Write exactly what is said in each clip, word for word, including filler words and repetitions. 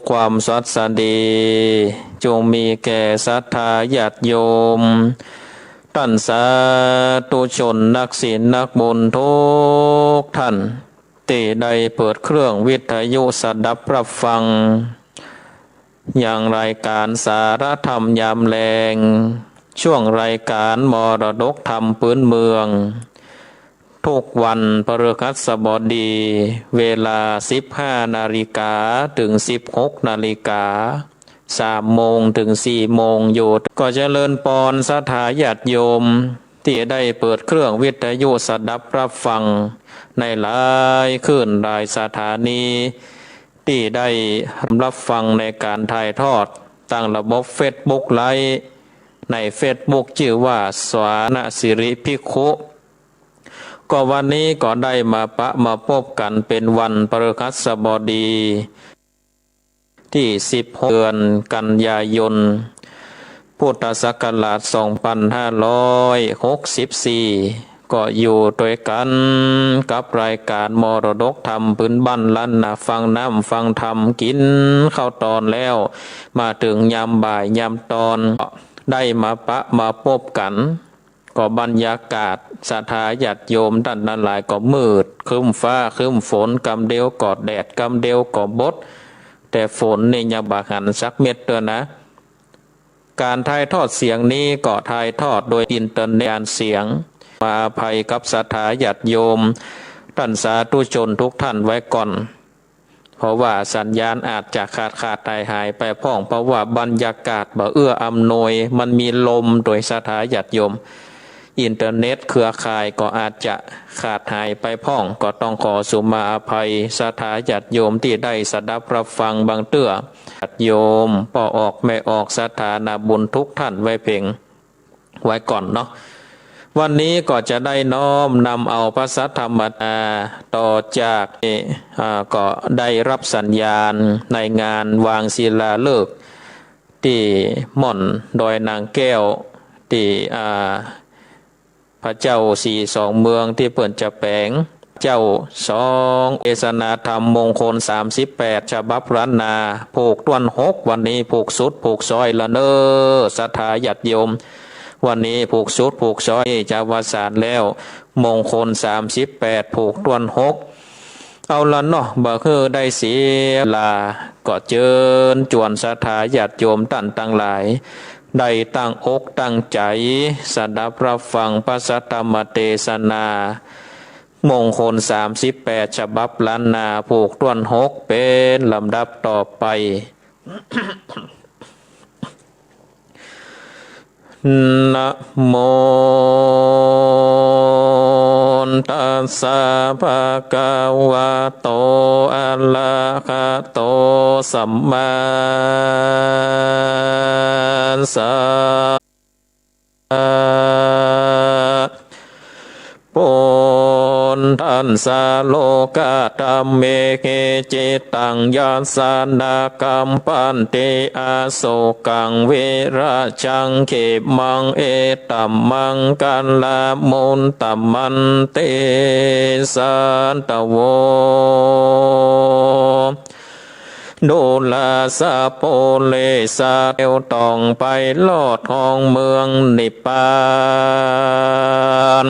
ความสวัสดี จงมีแก่ศรัทธาญาติโยม ต้านสาธุชนนักศีลนักบุญทุกท่าน ตี้ได้เปิดเครื่องวิทยุสดับรับฟัง ยังรายการสาระธรรมยามแลง ช่วงรายการมรดกธรรมปื้นเมือง ทุกวันพฤหัสบดี เวลาสิบห้านาฬิกาเถิงสิบหกนาฬิกา สามโมงเถิงสี่โมงอยู่ ก็เจริญปอนศรัทธาญาติโยม ตี้ได้เปิดเครื่องวิทยุสดับรับฟัง ในหลายคลื่นหลายสถานี ตี้ได้รับฟังในก๋านถ่ายทอด ตางระบบเฟซบุ๊กไลฟ์ ในเฟซบุ๊กจื้อว่า สวานสิริภิกขุ ก็วันนี้ก็ได้มาปะมาปบกั๋นเป๋นวันพฤหัสบดี ตี้สิบหก เดือนกันยายน พุทธศักราชสองปันห้าร้อยหกสิบสี่ ก็อยู่ตวยกั๋นกับรายการมรดกธรรมปื้นบ้านล้านนา ฟังน้ำฟังธรรม กิ๋นข้าวตอนแล้ว มาเถิงยามบ่ายยามตอน ได้มาปะมาปบกั๋น ก็บรรยากาศศรัทธาญาติโยมต้านตังหลายก็มืดครึ้มฟ้าครึ้มฝน กำเดียวก็แดด กำเดียวก็บด แต่ฝนนี่ยังบ่หันสักเม็ดเตื้อนะ ก๋านถ่ายทอดเสียงนี้ก็ถ่ายทอดโดยอินเทอร์เน็ต สัญญาณเสียง มาอภัยกับศรัทธาญาติโยมต้านสาธุชนทุกท่านไว้ก่อน เพราะว่าสัญญาณอาจจะขาดขาดหายหายไปพ่อง เพราะว่าบรรยากาศบ่เอื้ออำนวย มันมีลมโดยศรัทธาญาติโยม อินเทอร์เน็ตเครือข่ายก็อาจจะขาดหายไปพ่อง ก็ต้องขอสุมาอภัยศรัทธาญาติโยมตี้ได้สดับรับฟังบางเตื้อ ญาติโยมป้อออกแม่ออกศรัทธานาบุญทุกท่านไว้เพ็ง ไว้ก่อนเนาะ วันนี้ก็จะได้น้อมนำเอาพระสัทธรรมตา ต่อจากนี้ อ่า ก็ได้รับสัญญาณในงานวางศิลาฤกษ์ ตี้ม่อนดอยนางแก้ว ตี้ อ่า พระเจ้าสีสองเมืองตี้เปิ้นจะแป๋ง เจ้าสอง เทศนาธรรมมงคลสามสิบแปด ฉบับล้านนา ผูกต้วนหก วันนี้ผูกสุดผูกซ้อยละเน่อ ศรัทธาญาติโยม วันนี้ผูกสุดผูกซ้อยจะอวสานแล้ว มงคลสามสิบแปด ผูกต้วนหก เอาละเนาะ บ่หื้อได้เสียเวลา ก็เจิญจวนศรัทธาญาติโยมต้านตังหลาย ได้ตั้งอกตั้งใจ๋ สดับรับฟังพระสัทธรรมเตสนา มงคลสามสิบแปด ฉบับล้านนา ผูกต้วนหก เป๋นลำดับต่อไป นะโมตัสสะ ภะคะวะโต อะระหะโต สัมมาสัมพุทธัสสะ โลกัตถะเมหิ จิตตัง ยัสสะ นะกัมปันติ อโศกัง วิระจัง ขิมัง อิตะมังคะละ มุตตะมันติ สัตโว ดูราสะ ปุเรสะ เตียวต่องไปลอดห้องเมืองนิพพาน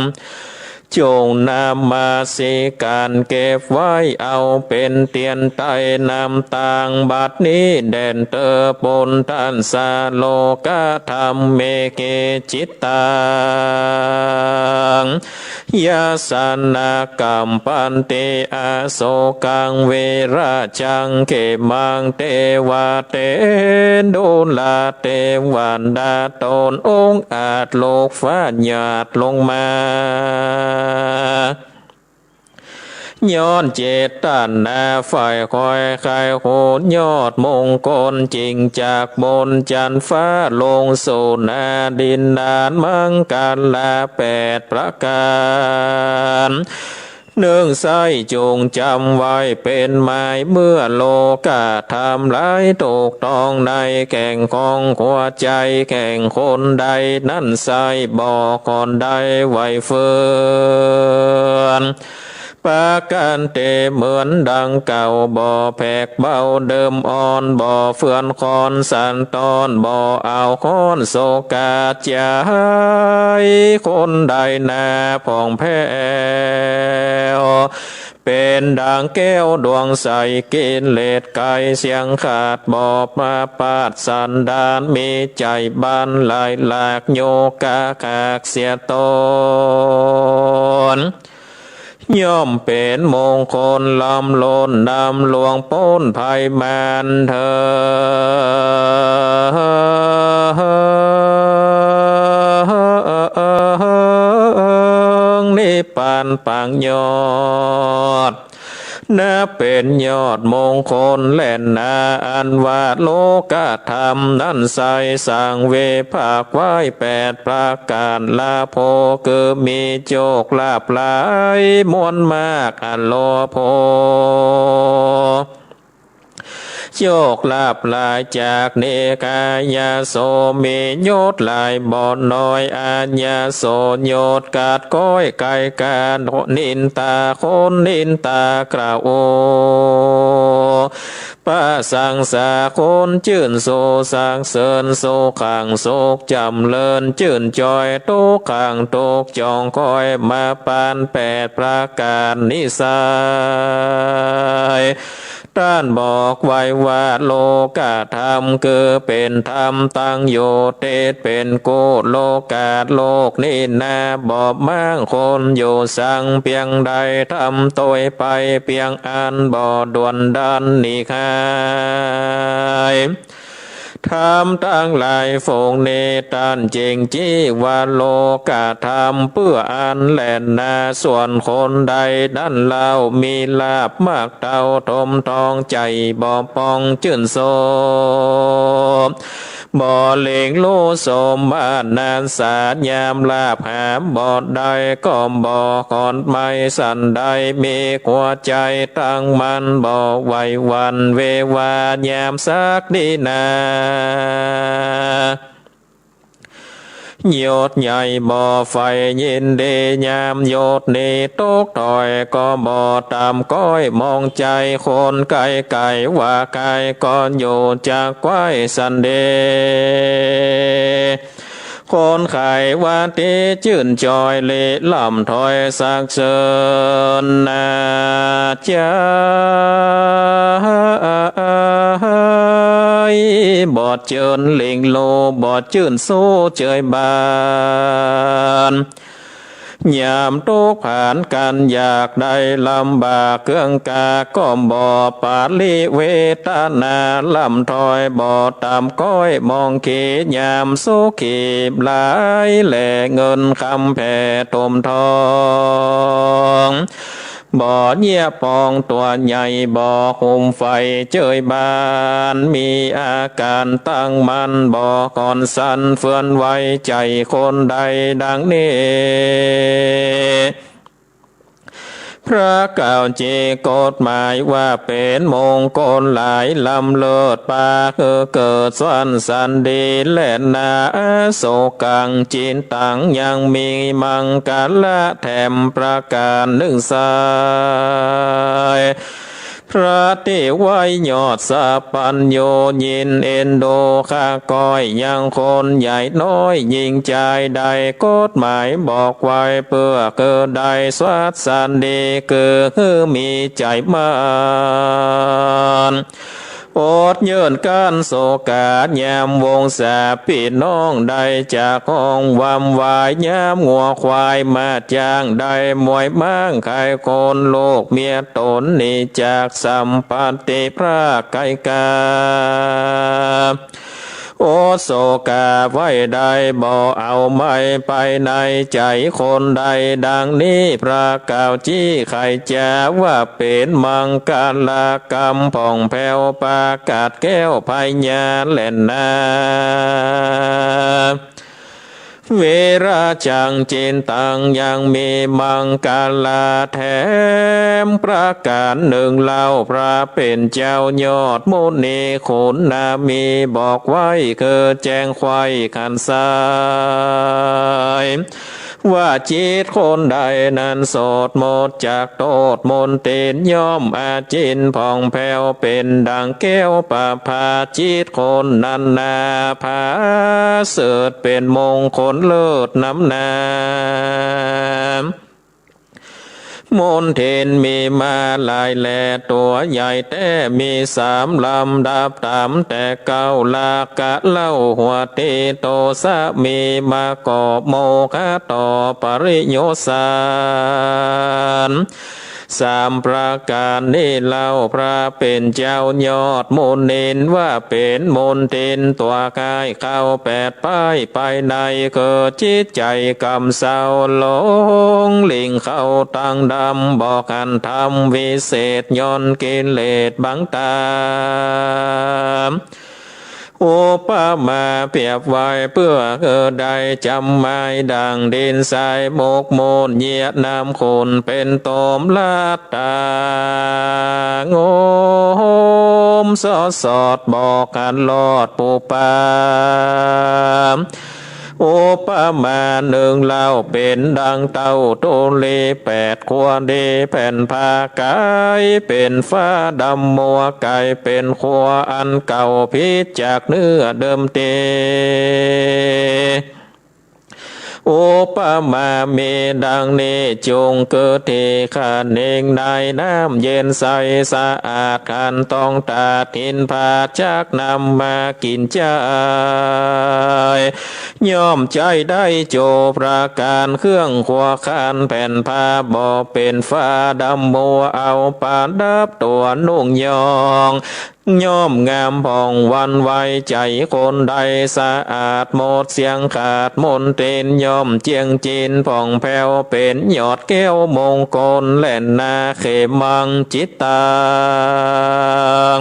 จงนมัสสิก๋านเก็บไว้เอาเป๋นเตียนไต้น้ำตาง บัดนี้แด่นเต๊อะ ปุทธัสสะ โลกัตถะเมหิ จิตตัง ยัสสะ นะกัมปันติ อโศกัง วิระจัง ขิมัง เตวะ เตนดูรา เตวดาต๋นองอาจลูกฟ้าหยาดลงมา ย้อนเจตนาใฝ่ใคร่ฮู้ยอดมงคล จิ่งจากบนจั๊นฟ้าลงสู่หน้าดินดาน มังคละแปดประก๋าน นึ่ง ใส้จงจ๋ำไว้เป๋นหมาย เมื่อโลกะธรรมหลายถูกต้องในแก่นของหัวใจ๋แห่งคนใดนั้นไส้ บ่ค่อนได้ไหวเฟื่อน ปากั๋นเต๋เหมือนดังเก่า บ่แผกเบาเดิมอ่อน บ่เฟื่อนคอนสันตอน บ่เอาฮ้อนโศกาจ๋าย คนใดนาผ่องแผ้ว เป๋นดังแก้วดวงใส กิเลสไกลเสี้ยงขาด บ่ประมาทสันดาน มีใจ๋บานไหลหลาก โยคะขากเสียตน ย่อมเป๋นมงคลล้ำล้น นำล่วงป๊นภัยมารเถิง นิพพานปางยอด นับเป๋นยอดมงคลแลนา อันว่าโลกธรรมนั้นไส้ สังเวย์ภาคไว้แปดประก๋าน ลาโภ คือมีโจคลาภหลายมวลมาก อโลโภ โจคลาภหลายจากเนกา อาโส มียศหลายบ่น้อย อาโส ยศกัดก้อยไกลก๋า นินทาคนนินทาเกล่า ประสงสาคนจื้นชูสรรเสริญ สุขังสุขจ๋ำเริญจื้นจอย ตุ๊กขังตุ๊กข์จ๋องคอย มาปานแปดประก๋านนี้ไส้ ต้านบอกไว้ว่าโลกธรรมคือเป๋นธรรมตั้งอยู่ เต๋เป๋นกู้โลก๋า โลกนี้นา บ่มางคนอยู่สังเปียงใด ธรรมตวยไปเปียงอัน บ่ด่วนดันหนีหาย ธรรมตังหลายฝูงนี้ ต้านจึงจื้อว่าโลกธรรม เปื้ออั้นแลนา ส่วนคนใดนั้นเล่า มีลาภมากเต้าถมทอง ใจ๋บ่ปองจื้นโสม บ่หลิ่งลู่โสมมาตรนาสา ยามลาภหาบ่ได้ ก็บ่หอนไหม้สันใด มีหัวใจ๋ตั้งมั่น บ่ไหวหวั่นเววา ยามสักนี้นา ยศใหญ่บ่ใฝ่ยินดี ยามยศนี้ตกถ้อย ก็บ่ต่ำก้อยมองใจ๋ คนใก้ๆ ว่าใก้ก็อยู่จักไกวสันดี คนใค่ว่าตี้จื้นจอย หลีล้ำถ้อยสรรเสริญนา ใจ๋ บ่จื้นหลิ่งลู่ บ่จื้นสู้เจยบาน ยามตุ๊กข์ผานกั๋นอยากได้ลำบากเกื้องกา ก็บ่ปริเวทนา ล้ำถ้อยบ่ต่ำก้อยมองขี ยามสุขีหลายแล เงินคำแผ่ถมทอง บ่เยียะปองตั๋วใหญ่ บ่หุ้มใฝ่เจยบาน มีอาก๋านตั้งมั่น บ่หอนสั่นเฟือนไหว ใจ๋คนใดดังนี้ พระกล่าวจีกฎหมายว่าเป๋นมงคลหลายล้ำเลิศ ปาหื้อเกิดสวรรค์สันดีแลนา อโศกัง จิตตัง ยังมีมังคละแถมประก๋านนึ่งไส้ พระตี้ไว้ยอดสัพพัญญู ยินเอ็นดูค่าก้อยยังคนใหญ่น้อยหญิงจาย ได้กฎหมายบอกไว้เปื้อคือได้สวัสสันดี คือหื้อมีใจ๋มั่น อดเยื่อนกั้นโศกา ยามวงศาปี้น้องได้จากห้องวำวาย ยามงัวควายมาจ้าง ได้มวยม้างขายคน ลูกเมียต๋นหนีจากสัมพันติพรากไกลกา อดโศกาไว้ได้ บ่เอาไม้ไปในใจ๋คนใดดังนี้ พระกล่าวจี้ไขจ๋าว่าเป๋นมังคละกำผ่องแผ้ว ประกาศแก้วไพญาแลนา เวราจัง จิตตัง ยังมีมังคละแถมประก๋านนึ่งเล่า พระเป๋นเจ้ายอดมุนีขุนนามีบอกไว้คือแจ้งไขว้ขันไส้ ว่าจิตคนใดนั้นสดหมดจากโต้ษมนเตียน ย่อมอาจินผ่องแผ้วเป๋นดั่งแก้วประภา จิตคนนั้นนาผาเสริฐเป๋นมงคลเลิศนำหน้า มนเตียนมีมาหลายแล ตั๋วใหญ่แต๊มีสามลำดับ ต่ำแต่เก๊าละกะเล่า หัวตี้โตสะมีมาก่อ โมหะต่อปริโยชน์สาม สามประก๋านนี้เล่า พระเป๋นเจ้ายอดมุนีน ว่าเป๋นมนเตียนตั๋วคายเข้าแปด ป้ายไปในคือจิตใจ๋กำเศร้า หลงหลิ่งเข้าตังดำ บ่หันธรรมวิเศษ ย้อนกิเลสบังตา อุปมาเปรียบไว้เปื้อหื้อได้จ๋ำหมาย ดั่งดินทรายหมกมุ่น เยียะน้ำขุ่นเป๋นตม ลัดตางมสอดสอด บ่หันรอดปุปปา อุปมานึ่งเล่าเป๋นดั่งเต้าตุลีแปด ขั้วดีแผ่นผ้ากาย เป๋นฟ้าดำมัวก๋ายเป๋นขั้วอันเก่า ผิดจากเนื้อเดิมตี้ อุปมามีดั่งนี้ จุ่งคือตี้ขะเนงในน้ำเย็นใสสะอาด หันต้องตาดหินผาด จักนำมากิ๋นใจ๊ ย่อมใจ๊ได้โจประก๋าน เครื่องครัวคานแผ่นผ้า บ่เป๋นฟ้าดำมัว เอาประดับตั๋วนุ่งย่อง ย่อมงามผ่องหวั่นไหว ใจ๋คนใดสะอาดหมดเสี้ยงขาดมนเตียน ย่อมเจียงจินผ่องแผ้วเป๋นยอดแก้วมงคลแลนา เขมังจิตตัง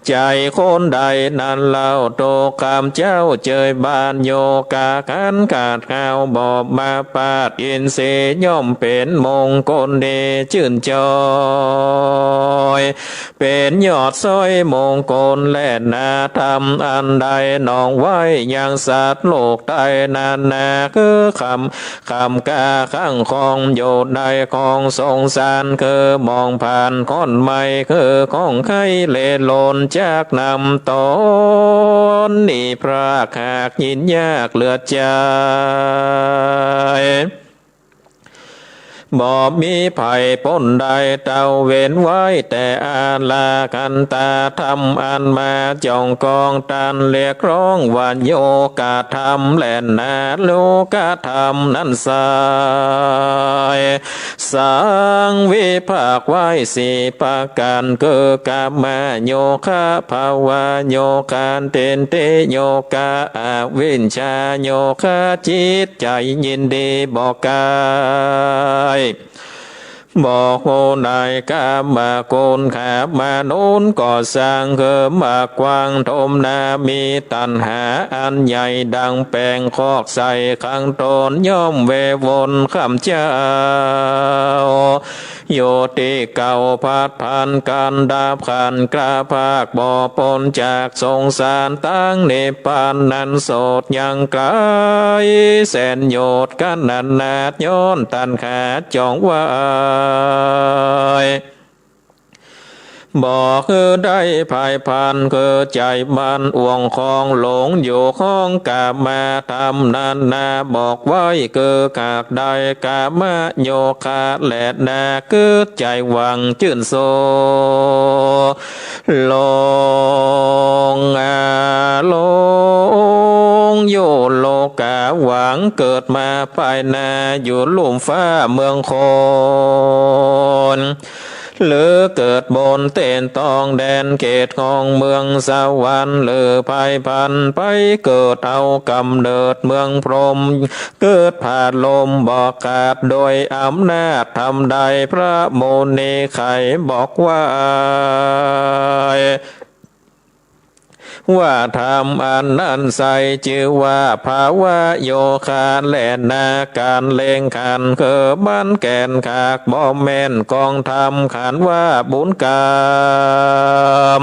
ใจ๋คนใดนั้นเล่า โตข้าพเจ้าเจยบานโยกาขันขาดหาว บ่มาปาดอินทรีย์ ย่อมเป๋นมงคลดีจื้นจอย เป๋นยอดซ้อยมงคลแลนา ธรรมอันใดหนองไว้ยังสัตว์โลกใต้นานา คือคำ คำกาข้างของอยู่ในของสงสาร คือมองผ่านข้อนไม้ คือของไข้เลโลน จักนำตนนี้พรากหากยินยากเหลือใจ๋ บ่มีไผปนได้เต้าเว้นไว้แต่อาลาคันตา ธรรมอันมาจ่องกอง ต้านเรียกร้องว่าโยคะธรรมแลนา โยคะธรรมนั้นไซร้ สังวิภาคไว้สี่ประก๋าน คือกามโยคะ ภวโยคะ ทิฏฐิโยคะ อวิชชาโยคะ จิตใจ๋ยินดีบ่ใก้ บ่ฮู้ในกามคุณ กามนุนก็ซ่าง คือหมากกว้างถมนา มีตัณหาอันใหญ่ดังแป๋งคอกใส่ขังตน ย่อมเววนข้าพเจ้า อยู่ตี้เก่าพัดพรานกันดับขัน กระพากบ่พ้นจากสงสาร ตังนิพพานนั้นโสดยังไก๋แสนโยชน์ ขนาดย้อนตัณหาจ่องไว้ บ่คือได้ไพร่พลัน คือใจ๋มันอ่วงคองหลงอยู่ห้องกามธรรมนานา บอกไว้คือหากได้กามโยคะแลนา คือใจ๋หวังจื้นโส ลงอาลงอยู่โลกา หวังเกิดมาภายหน้า อยู่ลุ่มฟ้าเมืองคน หรือเกิดบนเต๊นตองแดนเขตของเมืองสวรรค์ หรือไพร่พลันไปเกิดเอาก๋ำเนิดเมืองพรหม เกิดผาดลมบ่ขาด โดยอำนาจธรรมใด พระมุนีไขบอกไว้ ว่าธรรมอันนั้นไซร้จื้อว่าภวโยคะแลนา ก๋านเล็งขันคือมันแก่นขากบ่แม่น กองธรรมขันว่าบุญกรรม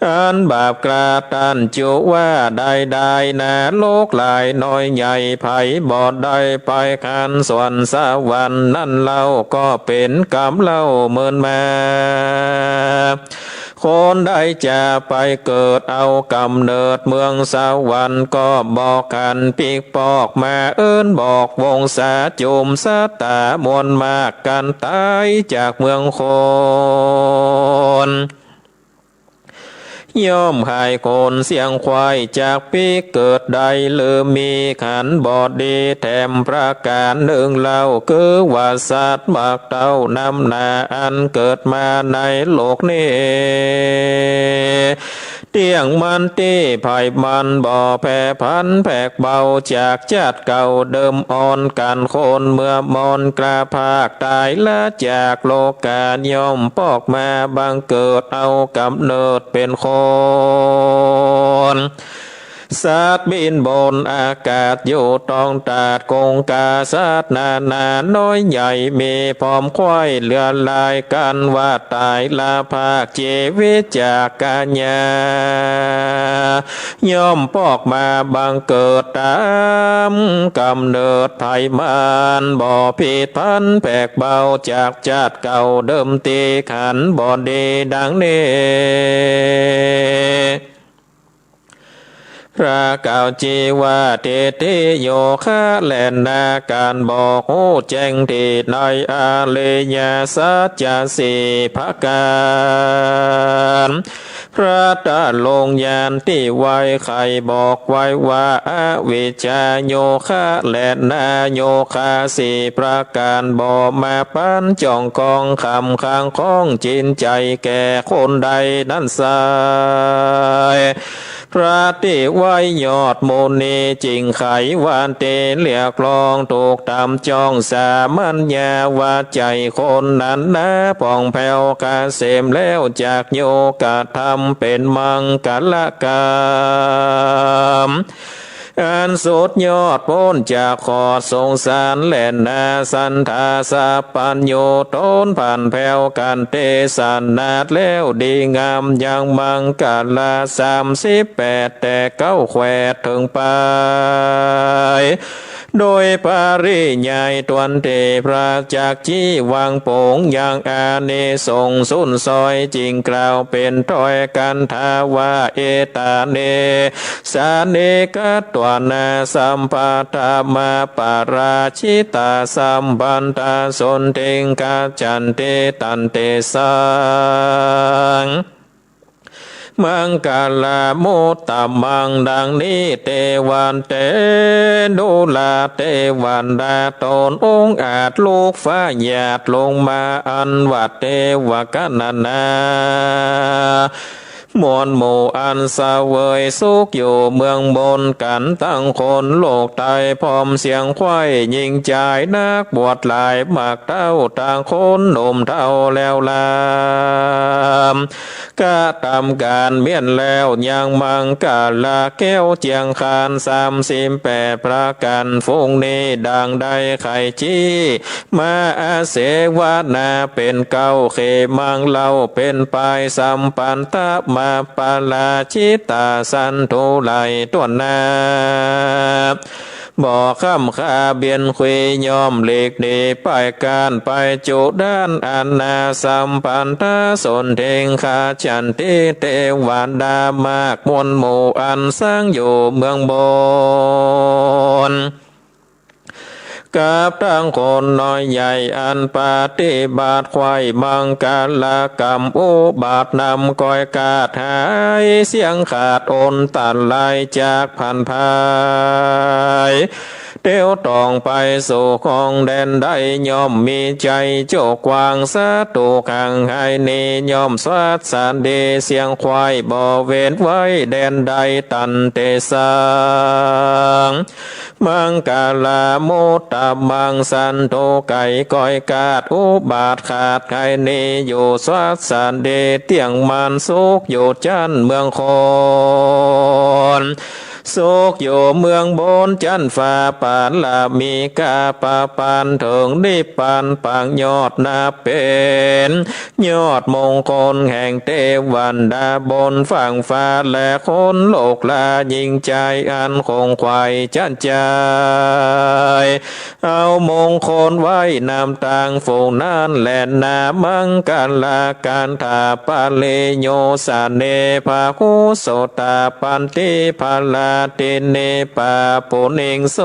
อันบาปกระตัญญูว่าได้ได้นา โลกหลายน้อยใหญ่ ใผบ่ได้ไปคันสวนสวรรค์นั้นเล่า ก็เป๋นกรรมเล่าเมินมา คนใดจะไปเกิดเอาก๋ำเนิดเมืองสวรรค์ ก็บ่คันปิ๊กปอกมา เอิ้นบอกวงศาจุมสัตตามวลมาก กันต๋ายจากเมืองคน ย่อมหายคนเสี้ยงควาย จักปิ๊กเกิดได้หรือ มีขันบ่ดีแถมประก๋านนึ่งเล่า คือว่าสัตว์มักเต้านำหน้า อันเกิดมาในโลกนี้ เตี้ยงมันตี้ใผมัน บ่แผ่พันแผกเบา จากจาติเก่าเดิมอ่อน กั๋นคนเมื่อมอนกล้าภาค ต๋ายละจากโลก๋า ย่อมปอกมาบังเกิด เอาก๋ำเนิดเป๋นคน สัตว์บินบนอากาศ อยู่ตองตาดกงก๋า สัตว์นานาน้อยใหญ่ มีพร้อมควายเหลือหลาย กั๋นว่าต๋ายละภาค จีวิตจากกัญญา ย่อมปอกมาบังเกิด ต๋ามก๋ำเนิดใผมัน บ่ผิดพันแผกเบา จากจาติเก่าเดิมตี้ ขันบ่ดีดังนี้ พระกล่าวจีว่า ทิฏฐิโยคะแลนา ก๋านบ่ฮู้แจ้งตี้ในอริยสัจสี่ประก๋าน พระตะลงยานตี้ไว้ไขบอกไว้ว่า อวิชชาโยคะแลนา โยคะสี่ประก๋าน บ่มาปั๋นจ้องคอง คำขังของจิตใจ๋แก่คนใดนั้นไซร้ พระตี้ไว้ยอดมุนี จึงไขว่าตี้เรียกร้อง ถูกต๋ามจ้องสามัญญา ว่าใจ๋คนนั้นนา ผ่องแผ้วเกษมแล้ว จากโยคะธรรมเป๋นมังคละกรรม อันสุดยอดป๊นจากขอดสงสารแลนา สัณฐาสัพพัญญู ต๋นผ่านแผ้วกันเตสนาดแล้ว ดีงามยังมังคละสามสิบแปด แต่เก๊าแขวดเถิงไป โดยปริยายต๋วนตี้พระจักจีวังผง ยังอานิสงส์สุนซอย จึงกล่าวเป๋นถ้อยกันถาว่า เอตาเน สาเน กัตวานา สัมปทา มา ปาราจิตา สัมพันธา สนทิง คัจฉันติ ตันติสัง มังคละมุตตะมัง ดังนี้เตวันเต ดูราเตวันดา ต๋นองอาจลูกฟ้าหยาดลงมา อันว่าเตวกะนานา มวลหมู่อันเสวยสุขอยู่เมืองบน กั๋นตังคนโลกไต พร้อมเสียงไขว้ยิงจาย นักบวชหลายมากเต้า ตังคนหนุ่มเฒ่าแล้วลาม กระตำก๋านเมี้ยนแล้ว ยังมังคละแก้วเจียงคาน สามสิบแปดประก๋าน ฝูงนี้ดังได้ไขจี มาอาเสวนาเป๋นเก๊า เขมังเล่าเป๋นปาย สัมพันธะ มา ปาราจิตา สันถูไหลต้วนหน้า บ่ค่ำคาเบียนคุย ย่อมหลีกหนีไป ก้านไปจุด้านอันนา สัมพันธะ สนทิง คัจฉันติ เตวดามากมวลหมู่ อันสังอยู่เมืองบน กับตังคนน้อยใหญ่ อันปฏิบัติไขว้มังคละกรรม อุบัตินำก้อยกาดหาย เสี้ยงขาดอนตันลายจากผันภาย เตียวต้องไปสู่ของแดนใด ย่อมมีใจ๋โจ้กว้าง ศัตรูห่างหายหนี ย่อมสวัสดี เสียงไขว้บ่เว้นไว้ แดนใดตันเตสัง มังคละมุตตะมัง สันถูไก๋ก้อยกาด อุบัติขาดหายหนีอยู่ สวัสดีเตี้ยงมั่นสุขอยู่จั้นเมืองคน สุขอยู่เมืองบนจั๊นฟ้า ปารมีกาปะปาน เถิงนิพพานปางยอด นับเป๋นยอดมงคลแห่งเตวันดาบนฟากฟ้า และคนโลกลายิ่งใจ๋ อันขงไขว่จั๊นใจ๋ เอามงคลไว้นำตางฝูงนั้นแลนา มังคลาคาถาปริโยสเน พหูโสตปัตติพลาทิเน ปาปุณิงโส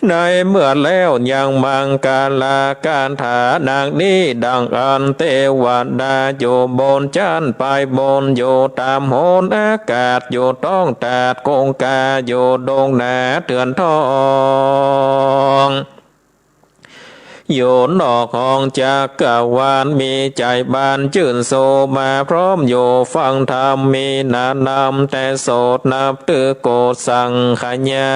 ในเมื่อแล้วยังมังคลาคาถาดังนี้ ดังอั้นเตวดาอยู่บนจั๊นไปบน อยู่ต๋ามหนอากาศ อยู่ต้องตาดคงคา อยู่ดงนาเถื่อนทอง อยู่นอกห้องจักรวาล มีใจ๋บานจื้นโศกมาพร้อม อยู่ฟังธรรมมีนานำ แต่โสดนับถือโกศสังขยา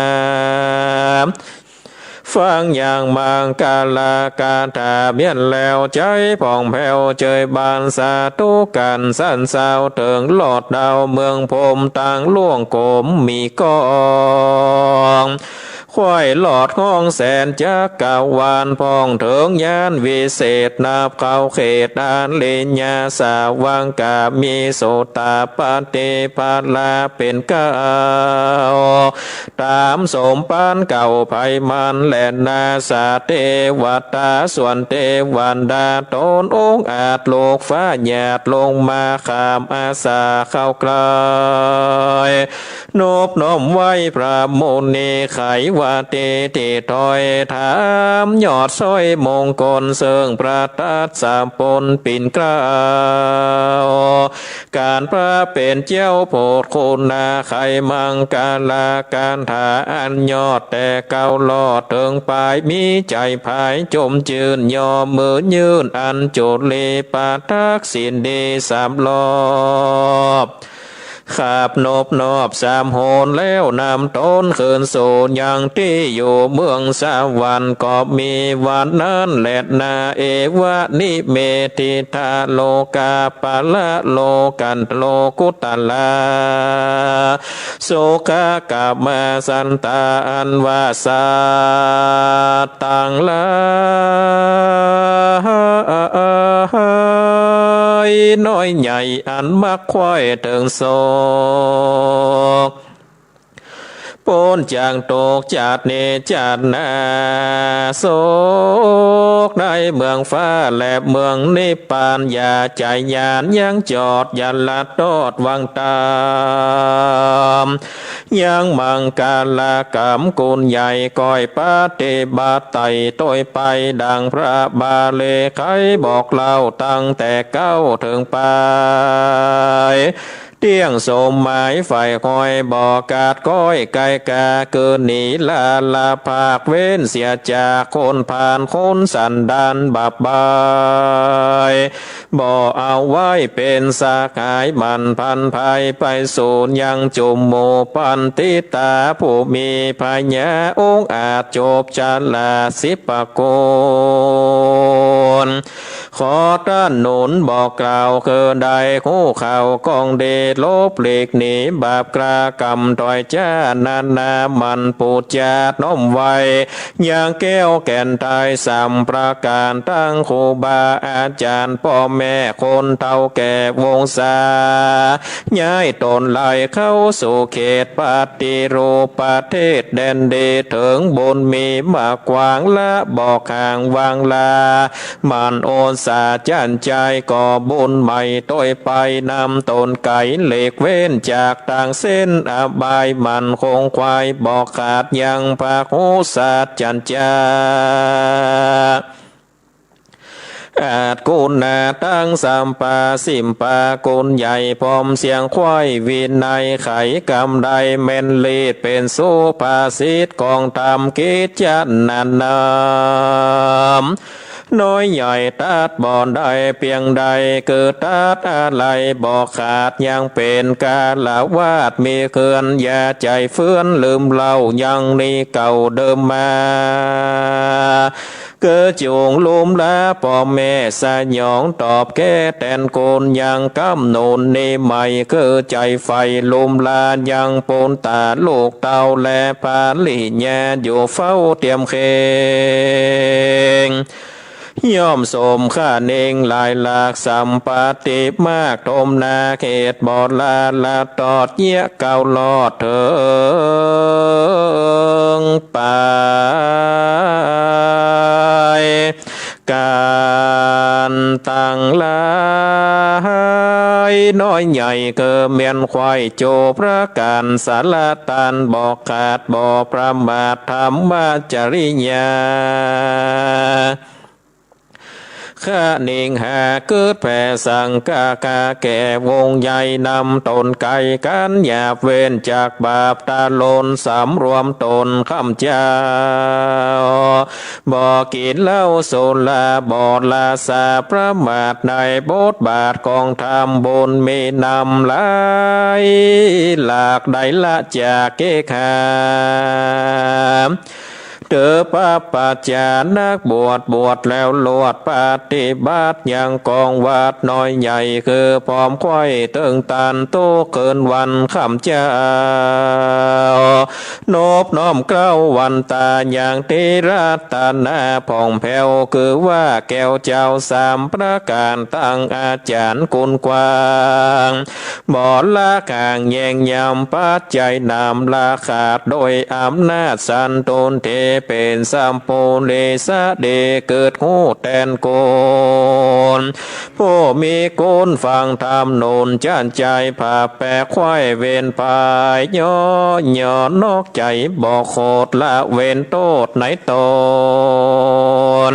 ฟังยังมังคลาคาถาเมี้ยนแล้ว ใจ๋ผ่องแผ้วเจยบานสาธุกั๋น สันเศร้าเถิงลอดดาวเมืองพรหม ตางล่วงโขมมีกอง ไขว่ลอดห้องแสนจักรวาล พ่องเถิงญาณวิเศษ นับเข้าเขตอริยะสาวังคา มีโสตปัตติพลาเป๋นเกล้า ต๋ามสมปานเก่าไพมันแลนา สัตว์เตวตาส่วนเตวันดา ต๋นองอาจลูกฟ้าหยาดลงมา ข้ามอาสาเข้าใกล้ นบน้อมไหว้พระมุนี ไขว่าเตติถ้อยถามยอดซ้อยมงคล เซิ่งพระทัสสะพลปิ่นเกล้า ก๋านพระเป๋นเจ้าโผดคุณนา ไขมังคลาคาถาอันยอดแต่เกล้า ลอดเถิงปาย มีใจ๋ผายจมจื้น ยอมมือยื่นอัญจุลี ประทักษิณดีสามรอบ ขับนบนอบสามหนแล้ว นำต๋นคืนสู่ยังตี้อยู่เมืองสวรรค์ ก็มีวันนั้นแลนา เอวะนิเมธิตา โลกาปละโลกัตโลกุตตะลา สุขะกะมาสันตา อันว่าสัตว์ตังหลายน้อยใหญ่ อันมักใคว่เถิงสุข ป๊นจากตุ๊กข์จาตินี้จาติหน้า สุขในเมืองฟ้าและเมืองนิพพาน อย่าใจ๋หยาดยังจอด อย่าลัดตอดวางต๋าม ยังมังคลกรรมคุณใหญ่ ก้อยปฏิบัติไต่ตวยไป ดังพระบาลีไขบอกเล่า ตั้งแต่เก๊าเถิงปาย เตี้ยงสมหมายใฝ่คอย บ่ขาดก้อยไกลกา คือหนีลาละภาค เว้นเสียจากคนพาล คนสันดานบาปบาย บ่เอาไว้เป๋นสหาย หมั่นผันไพร่ไปสูน ยังจุมหมู่ปัณฑิตา ผู้มีผญาองอาจ จบจาราสิบประโคน ขอต้านหนุนบอกกล่าว คือได้ฮู้ข่าวของดี หลบหลีกหนีบาปกล้า กำถอยจ้านานา หมั่นปู๋จาน้อมไหว้ ยังแก้วแก่นไตรสามประก๋าน ตั้งครูบาอาจ๋ารย์ ป้อแม่คนเฒ่าแก่วงศา ย้ายต๋นไหลเข้าสู่เขตปฏิรูปประเทศ แดนดีเถิงบุญมีมากขวาง ละบ่ห่างวางลา หมั่นโอสาจั่นใจ๋ ก่อบุญใหม่ตวยไป นำต๋นไก๋หลีกเว้นจากตางเส้นอบาย หมั่นคงไขว่บ่ขาดยังพหูสัจจัญจะ อาจคุณาตังสามปา สิบประโคนใหญ่ พร้อมเสียงไขว่วินัย ไขกำได้แม่นลีด เป๋นสุภาษิตของธรรม กิจจะนานา น้อยใหญ่ตัดบ่ได้เปียงใด คือตัดอะไหล่บ่ขาด ยังเป๋นฆราวาสมีเคือน อย่าใจ๋เฟือนลืมเล่า ยังหนี้เก่าเดิมมา เกอจุ่งลุมลาป้อแม่สยองตอบแก้แตนกูลยังกำหนุนนี้ใหม่ เกอใจ๋ใฝ่ลุมลายังปูนต๋าลูกเต้าและภริยาอยู่เฝ้าเตียมเฆง ย่อมสมค่าเน่งหลายหลากสัมปติมาก ทมนาเขตบ่ละละตอดเยียะเก่าลอดเถิงไป ก๋านตังหลายน้อยใหญ่ เกอเมียนควายโจประก๋านสารตัน บ่ขาดบ่ประมาทธรรมจริยา ค่าเน่งหาเกิดแผ่สังฆาคาแก่วงใหญ่ นำต๋นไกลก๋านหยาบเว้นจากบาปตะหล่น สำรวมต๋นค่ำเจ้า บ่กิ๋นเหล้าสุรา บ่ละสาประมาทในบทบาทของธรรม บุญมีนำหลายหลากได้ละจากเกขาม เต๋อปะปัจจานักบวช บวชแล้วลวดปฏิบัติยังกองวัดน้อยใหญ่ คือพร้อมไขว้เถิงตันทุกคืนวันค่ำเจ้า นบน้อมเกล้าวันตายังที่รัตนาผ่องแผ้ว คือว่าแก้วเจ้าสามประก๋าน ตังอาจ๋ารย์คุณกว้าง บ่ละข้างแย่งยำปัจจัยนำละขาด โดยอำนาจสันตุนเท เป๋นสัพปุริสะดีเกิดฮู้แตนกูล ผู้มีกูลฟังธรรมหนุนจั้นใจ๋ ผาแปะไขว้เว้นภัย ย่อหย่อนนอกใจ๋ บ่โขดละเว้นโต้ษในตน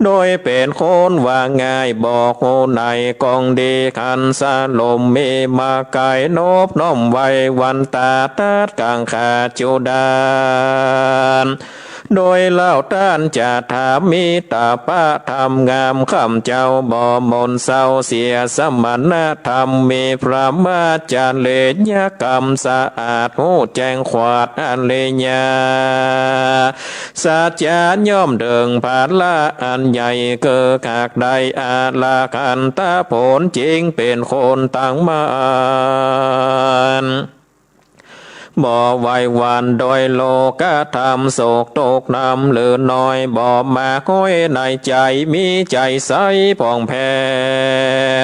โดยเป๋นคนว่าง่าย บ่ฮู้ในกองดี คันสลมมีมาไกล นบน้อมไหว้วันตา ตัดกังขาจุดาน โดยเล่าต้านจะถามมีตาปะธรรมงาม ค่ำเจ้าบ่หม่นเศร้าเสียสมณธรรม มีพรหมจริยกรรมสะอาด ฮู้แจ้งขวาดอริย สัจจะย่อมเถิงผละอันใหญ่ เกอหากได้อรหันตผล จึงเป๋นคนตั้งมั่น บ่ไหวหวั่นโดยโลกธรรม โศกโตกน้ำหรือน้อย บ่มาห้อยในใจ๋ มีใจ๋ใสผ่องแผ้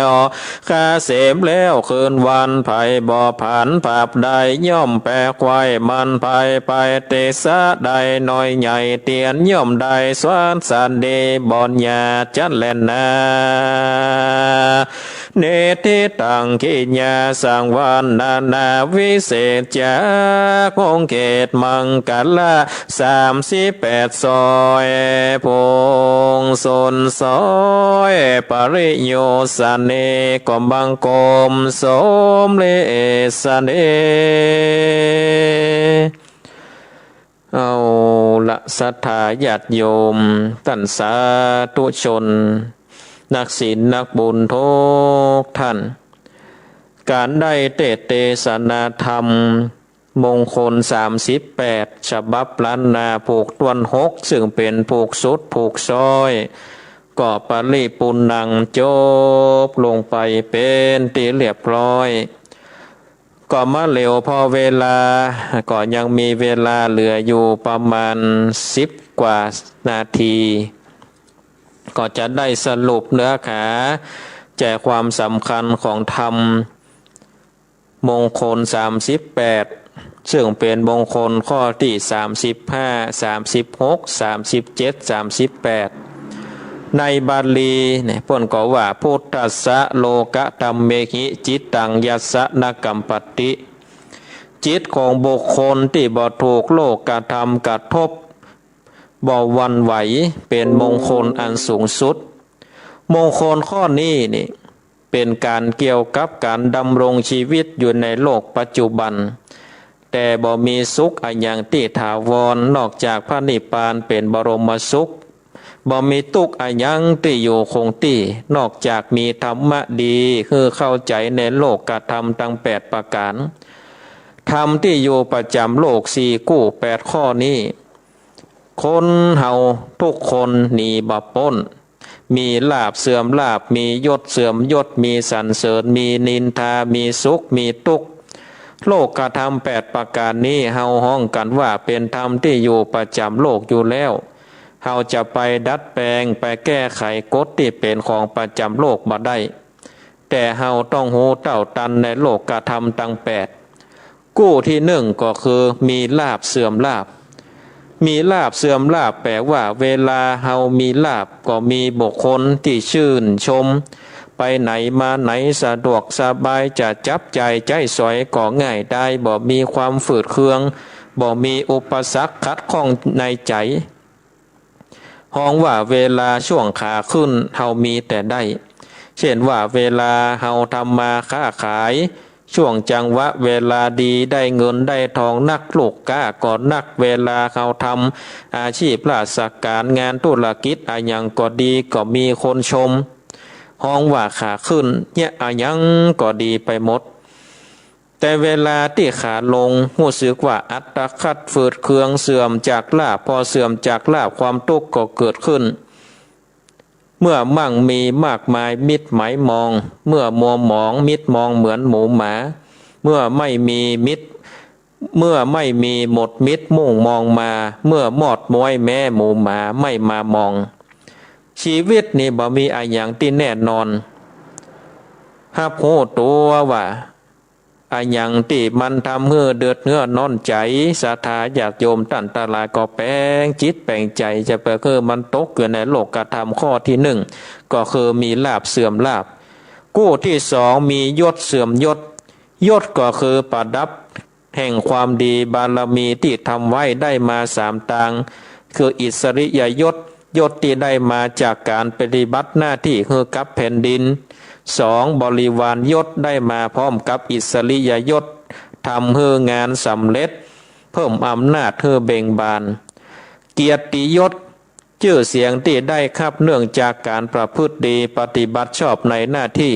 ว เกษมแล้วคืนวัน ภัยบ่ผันผับได้ ย่อมแปะไขว้มันภัยไป เตสะได้น้อยใหญ่ เตียนย่อมได้สวัสดี บ่อนหญ้าจัดแล่นนา เนติตัง กิริยาสังวรนานาวิเศษ จากวงเขตมังคละ สามสิบแปดซอย พงศนซอย ปริโยสเน ก็บังคมสมเร็จเสด็จ เอาละ ศรัทธาญาติโยม ต้านสาธุชน นักศีลนักบุญทุกท่าน ก๋านได้เตสน์เตสนาธรรม มงคลสามสิบแปด ฉบับล้านนา ผูกต้วนหก ซึ่งเป๋นผูกสุดผูกซ้อย ก็ปริปูรณ์ัง จบลงไปเป๋นตี้เรียบร้อย ก็มาเหลียวผ่อเวลา ก็ยังมีเวลาเหลืออยู่ประมาณสิบกว่านาที ก็จะได้สรุปเนื้อหา ใจความสำคัญของธรรม มงคลสามสิบแปด ซึ่งเป๋นมงคลข้อตี้สามสิบห้า สามสิบหก สามสิบเจ็ด สามสิบแปด ในบาลีเนี่ย เปิ้นก็ว่า พุทธัสสะโลกธัมเมหิ จิตตังยัสสะนะกัมปติ จิตของบุคคลตี้บ่ถูกโลกธรรมกระทบ บ่หวั่นไหว เป๋นมงคลอันสูงสุด มงคลข้อนี้นี่ เป๋นก๋านเกี่ยวกับก๋านดำรงชีวิตอยู่ในโลกปัจจุบัน แต่บ่มีสุขอะหยังตี้ถาวร นอกจากพระนิพพานเป๋นบรมสุข บ่มีตุ๊กข์อะหยังตี้อยู่คงตี้ นอกจากมีธรรมะดี หื้อเข้าใจ๋ในโลกธรรมตังแปดประก๋าน ธรรมตี้อยู่ประจ๋ำโลกสี่กู้แปดข้อนี้ คนเฮากู้คนหนีบ่ป๊น มีลาภเสื่อมลาภ มียศเสื่อมยศ มีสรรเสริญ มีนินทา มีสุข มีตุ๊กข์ โลกธรรมแปดประก๋านนี้ เฮาฮ้องกั๋นว่าเป๋นธรรมตี้อยู่ประจ๋ำโลกอยู่แล้ว เฮาจะไปดัดแป๋ง ไปแก้ไขกฎตี้เป๋นของประจ๋ำโลกบ่ได้ แต่เฮาต้องฮู้เต้าตันในโลกธรรมตังแปด กู้ตี้นึ่งก็คือมีลาภเสื่อมลาภ มีลาภเสื่อมลาภ แป๋ว่าเวลาเฮามีลาภ ก็มีบุคคลตี้ชื่นชม ไปไหนมาไหนสะดวกสบาย จะจับจ่ายใจ๊สอยก็ง่ายดาย บ่มีความฝืดเคือง บ่มีอุปสรรคขัดข้องในใจ๋ ฮ้องว่าเวลาช่วงขาขึ้นเฮามีแต่ได้ เจ้นว่าเวลาเฮาทำมาค้าขาย ช่วงจังหวะเวลาดี ได้เงินได้ทองนัก ลูกค้าก็นัก เวลาเฮาทำอาชีพราชก๋าน งานธุรกิจอะหยังก็ดี ก็มีคนชม ฮ้องว่าขาขึ้น เยียะอะหยังก็ดีไปหมด แต่เวลาตี้ขาลง ฮู้สึกว่าอัตคัด ฝืดเคือง เสื่อมจากลาภ พอเสื่อมจากลาภ ความตุ๊กข์ก็เกิดขึ้น เมื่อมั่งมีมากมายมิตรหมายมอง เมื่อมัวหมองมิตรมองเหมือนหมูหมา เมื่อไม่มีมิตร เมื่อไม่มีหมดมิตรมุ่งมองมา เมื่อมอดม้วยแม้หมูหมาไม่มามอง ชีวิตนี่บ่มีอะหยังตี้แน่นอน ฮับฮู้ตั๋วว่า อะหยังตี้มันทำหื้อเดือดเนื้อร้อนใจ๋ ศรัทธาญาติโยมต้านตังหลายก็แป๋งจิตแป๋งใจ๋ จะไปหื้อมันตกอยู่ในโลกธรรมข้อตี้นึ่ง ก็คือมีลาภเสื่อมลาภ กู้ตี้สองมียศเสื่อมยศ ยศก็คือประดับแห่งความดีบารมีตี้ทำไว้ได้มาสามตาง คืออิสริยยศ ยศตี้ได้มาจากก๋านปฏิบัติหน้าตี้หื้อกับแผ่นดิน สอง บริวารยศ ได้มาพร้อมกับอิสริยยศ ทำหื้องานสำเร็จ เพิ่มอำนาจหื้อเบ่งบาน เกียรติยศ จื้อเสียงตี้ได้ฮับเนื่องจากก๋านประพฤติดี ปฏิบัติชอบในหน้าตี้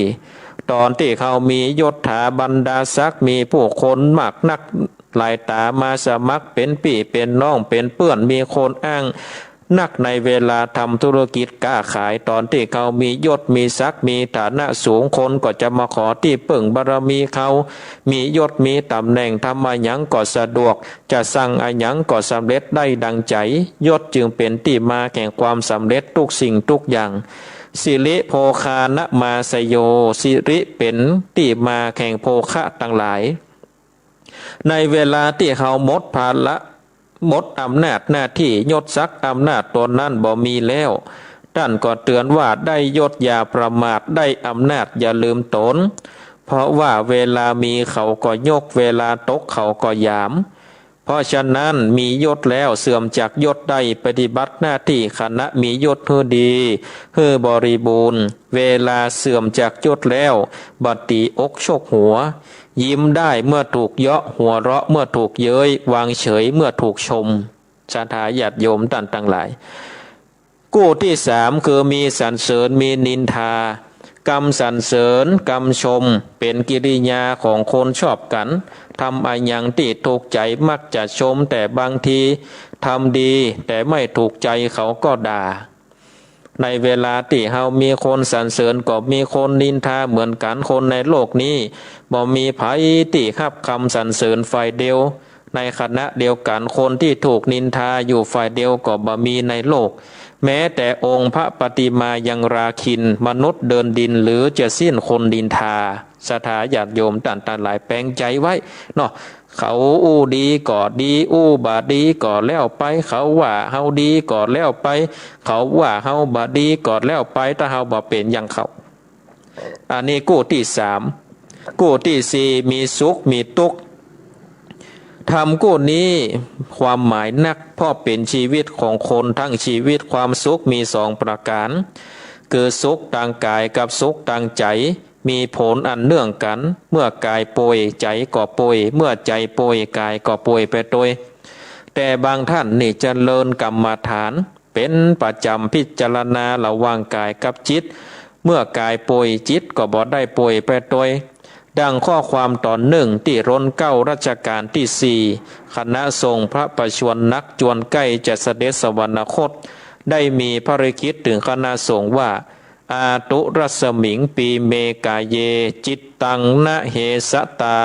ต๋อนตี้เฮามียศถาบรรดาศักดิ์ มีผู้คนมากนักหลายต๋ามาสมัครเป๋นปี้เป๋นน้องเป๋นเปื้อน มีคนอ้าง นักในเวลาทำธุรกิจก๊าขาย ต๋อนตี้เฮามียศมีศักดิ์มีฐานะสูง คนก็จะมาขอตี้เปิ้งบารมีเฮา มียศมีต๋ำแหน่ง ทำอะหยังก็สะดวก จะสั่งอะหยังก็สำเร็จได้ดังใจ๋ ยศจึงเป๋นตี้มาแห่งความสำเร็จกู้สิ่งกู้อย่าง สิริโภคานะมาสโย สิริเป๋นตี้มาแห่งโภคะตังหลาย ในเวลาตี้เฮาหมดภาระ หมดอำนาจหน้าตี้ ยศศักดิ์อำนาจต๋นนั้นบ่มีแล้ว ต้านก็เตื๋อนว่า ได้ยศอย่าประมาท ได้อำนาจอย่าลืมต๋น เพราะว่าเวลามีเขาก็ยก เวลาตกเขาก็หยาม เพราะฉะนั้นมียศแล้วเสื่อมจากยศได้ ปฏิบัติหน้าตี้ขณะมียศหื้อดี หื้อบริบูรณ์ เวลาเสื่อมจากยศแล้ว บ่ตี๋อกชกหัว ยิ้มได้เมื่อถูกเยาะ หัวเราะเมื่อถูกเย้ย วางเฉยเมื่อถูกชม ศรัทธาญาติโยมต้านตังหลาย กู้ตี้สามคือมีสรรเสริญมีนินทา กำสรรเสริญกำชม เป๋นกิริยาของคนชอบกั๋น ทำอะหยังตี้ถูกใจ๋มักจะชม แต่บางทีทำดีแต่ไม่ถูกใจ๋เขาก็ด่า ในเวลาตี้เฮามีคนสรรเสริญก็มีคนนินทาเหมือนกั๋น คนในโลกนี้บ่มีใผตี้ฮับกำสรรเสริญฝ่ายเดียว ในขณะเดียวกั๋นคนตี้ถูกนินทาอยู่ฝ่ายเดียวก็บ่มีในโลก แม้แต่องค์พระปฏิมายังราคิณ มนุษย์เดินดินหรือจะสิ้นคนนินทา ศรัทธาญาติโยมต้านตังหลายแป๋งใจ๋ไว้ เนาะ เขาอู้ดีก็ดี อู้บ่ดีก็แล้วไป เขาว่าเฮาดีก็แล้วไป เขาว่าเฮาบ่ดีก็แล้วไป ถ้าเฮาบ่เป๋นอย่างเขา อันนี้กู้ตี้สาม กู้ตี้สี่มีสุขมีตุ๊กข์ ธรรมกู้นี้ความหมายนัก เพราะเป๋นชีวิตของคนทั้งชีวิต ความสุขมีสองประก๋าน คือสุขตางก๋ายกับสุขตางใจ๋ มีผลอันเนื่องกั๋น เมื่อกายป่วยใจ๋ก็ป่วย เมื่อใจ๋ป่วยกายก็ป่วยไปตวย แต่บางต้านนี่เจริญกรรมฐานเป๋นประจ๋ำ พิจารณาระหว่างกายกับจิต เมื่อกายป่วยจิตก็บ่ได้ป่วยไปตวย ดังข้อความต๋อนนึ่งตี้ล้นเกล้ารัชกาลตี้สี่ คณะทรงพระประชวรนักจวนใก้จะเสด็จสวรรคต ได้มีพระลิขิตเถิงคณะสงฆ์ว่า อาตุรัสมิง ปีเม กาเย จิตตัง นะเหสะตา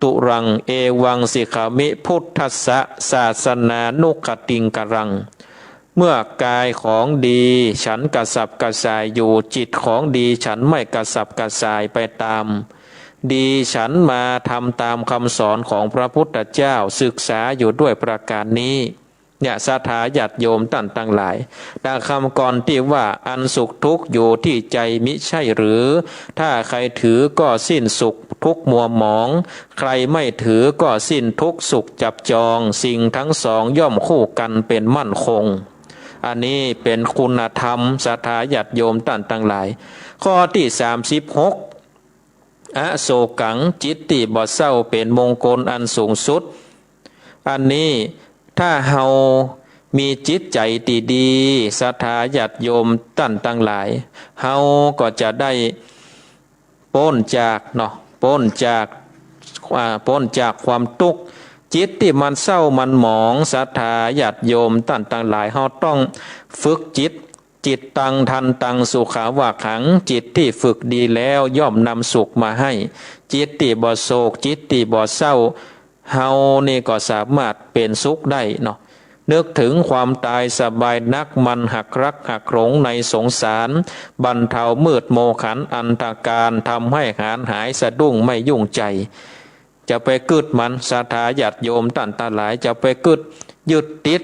ตุรัง เอวัง สิกขามิ พุทธัสสะ ศาสนานุกติงกรัง เมื่อกายของดีฉันกระสับกระส่ายอยู่ จิตของดีฉันไม่กระสับกระส่ายไปต๋าม ดีฉันมาทำต๋ามกำสอนของพระพุทธเจ้า ศึกษาอยู่ด้วยประก๋านนี้ เนี่ย ศรัทธาญาติโยมต้านตังหลาย ดังกำกลอนตี้ว่า อันสุขทุกข์อยู่ตี้ใจ๋มิใจ้หรือ ถ้าใครถือก็สิ้นสุขทุกข์มัวหมอง ใครไม่ถือก็สิ้นทุกข์สุขจับจอง สิ่งทั้งสองย่อมคู่กั๋นเป๋นมั่นคง อันนี้เป๋นคุณธรรม ศรัทธาญาติโยมต้านตังหลาย ข้อตี้สามสิบหก อโศกัง จิตตี้บ่เศร้าเป๋นมงคลอันสูงสุด อันนี้ถ้าเฮามีจิตใจ๋ตี้ดี ศรัทธาญาติโยมต้านตังหลาย เฮาก็จะได้ป๊นจากเนาะ ป๊นจาก อ่า ป๊นจากความตุ๊กข์ จิตตี้มันเศร้ามันหมอง ศรัทธาญาติโยมต้านตังหลาย เฮาต้องฝึกจิต จิตตัง ทันตัง สุขาวาขัง จิตตี้ฝึกดีแล้วย่อมนำสุขมาให้ จิตตี้บ่โศก จิตตี้บ่เศร้า เฮานี่ก็สามารถเป๋นสุขได้เนาะ นึกเถิงความต๋ายสบายนัก มันหักรักหักหลงในสงสาร บรรเทามืดโมขันอันธการ ทำให้หาญหายสะดุ้งไม่ยุ่งใจ๋ จะไปกึ๊ดมัน ศรัทธาญาติโยมต้านตังหลาย จะไปกึ๊ดยึดติด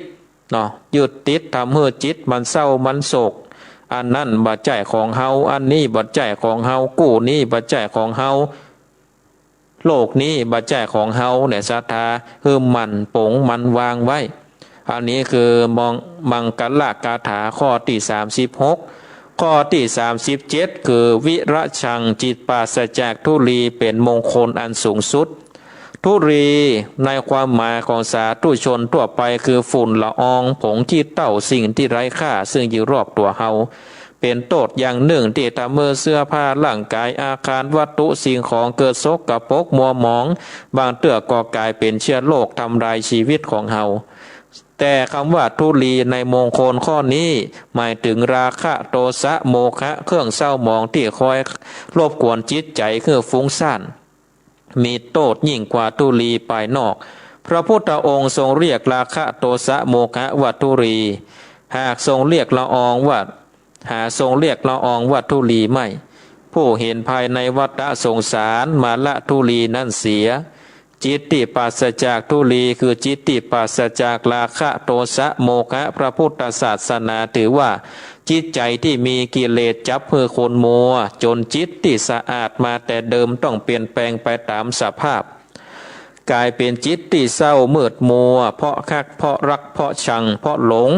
เนาะ ยึดติดทำหื้อจิตมันเศร้ามันโศก อันนั้นบ่ใจ้ของเฮา อันนี้บ่ใจ้ของเฮา กู้นี้บ่ใจ้ของเฮา โลกนี้บ่ใจ้ของเฮาเนี่ย ศรัทธาหื้อมั่นป๋งมั่นวางไว้ อันนี้คือมอง มังคละกาถาข้อตี้สามสิบหก ข้อตี้สามสิบเจ็ด คือ วิรชัง จิตปราศจากธุลีเป๋นมงคลอันสูงสุด ธุลีในความหมายของสาธุชนทั่วไปคือฝุ่นละออง ผงขี้เถ้า สิ่งตี้ไร้ค่า ซึ่งอยู่รอบตั๋วเฮา เป๋นโต้ษอย่างนึ่งตี้ทำหื้อเสื้อผ้าร่างก๋าย อาคารวัตถุสิ่งของเกิดสกปรกมัวหมอง บางเตื้อก็ก๋ายเป๋นเชื้อโรคทำลายชีวิตของเฮา แต่กำว่าธุลีในมงคลข้อนี้ หมายเถิงราคะ โทสะ โมหะ เครื่องเศร้าหมองตี้คอยรบกวนจิตใจ๋หื้อฟุ้งซ่าน มีโต้ษยิ่งกว่าธุลีภายนอก พระพุทธองค์ทรงเรียกราคะ โทสะ โมหะว่าธุลี หากทรงเรียกละอองว่า หาทรงเรียกละอองว่าธุลีไม่ ผู้เห็นภายในวัฏสงสาร มาละธุลีนั้นเสีย จิตตี้ปราศจากธุลี คือจิตตี้ปราศจากราคะ โทสะ โมหะ พระพุทธศาสนาถือว่า จิตใจ๋ตี้มีกิเลสจับหื้อขุ่นมัว จ๋นจิตตี้สะอาดมาแต่เดิมต้องเปลี่ยนแปลงไปต๋ามสภาพ ก๋ายเป๋นจิตตี้เศร้ามืดมัว เพราะฮัก เพราะรัก เพราะชัง เพราะหลง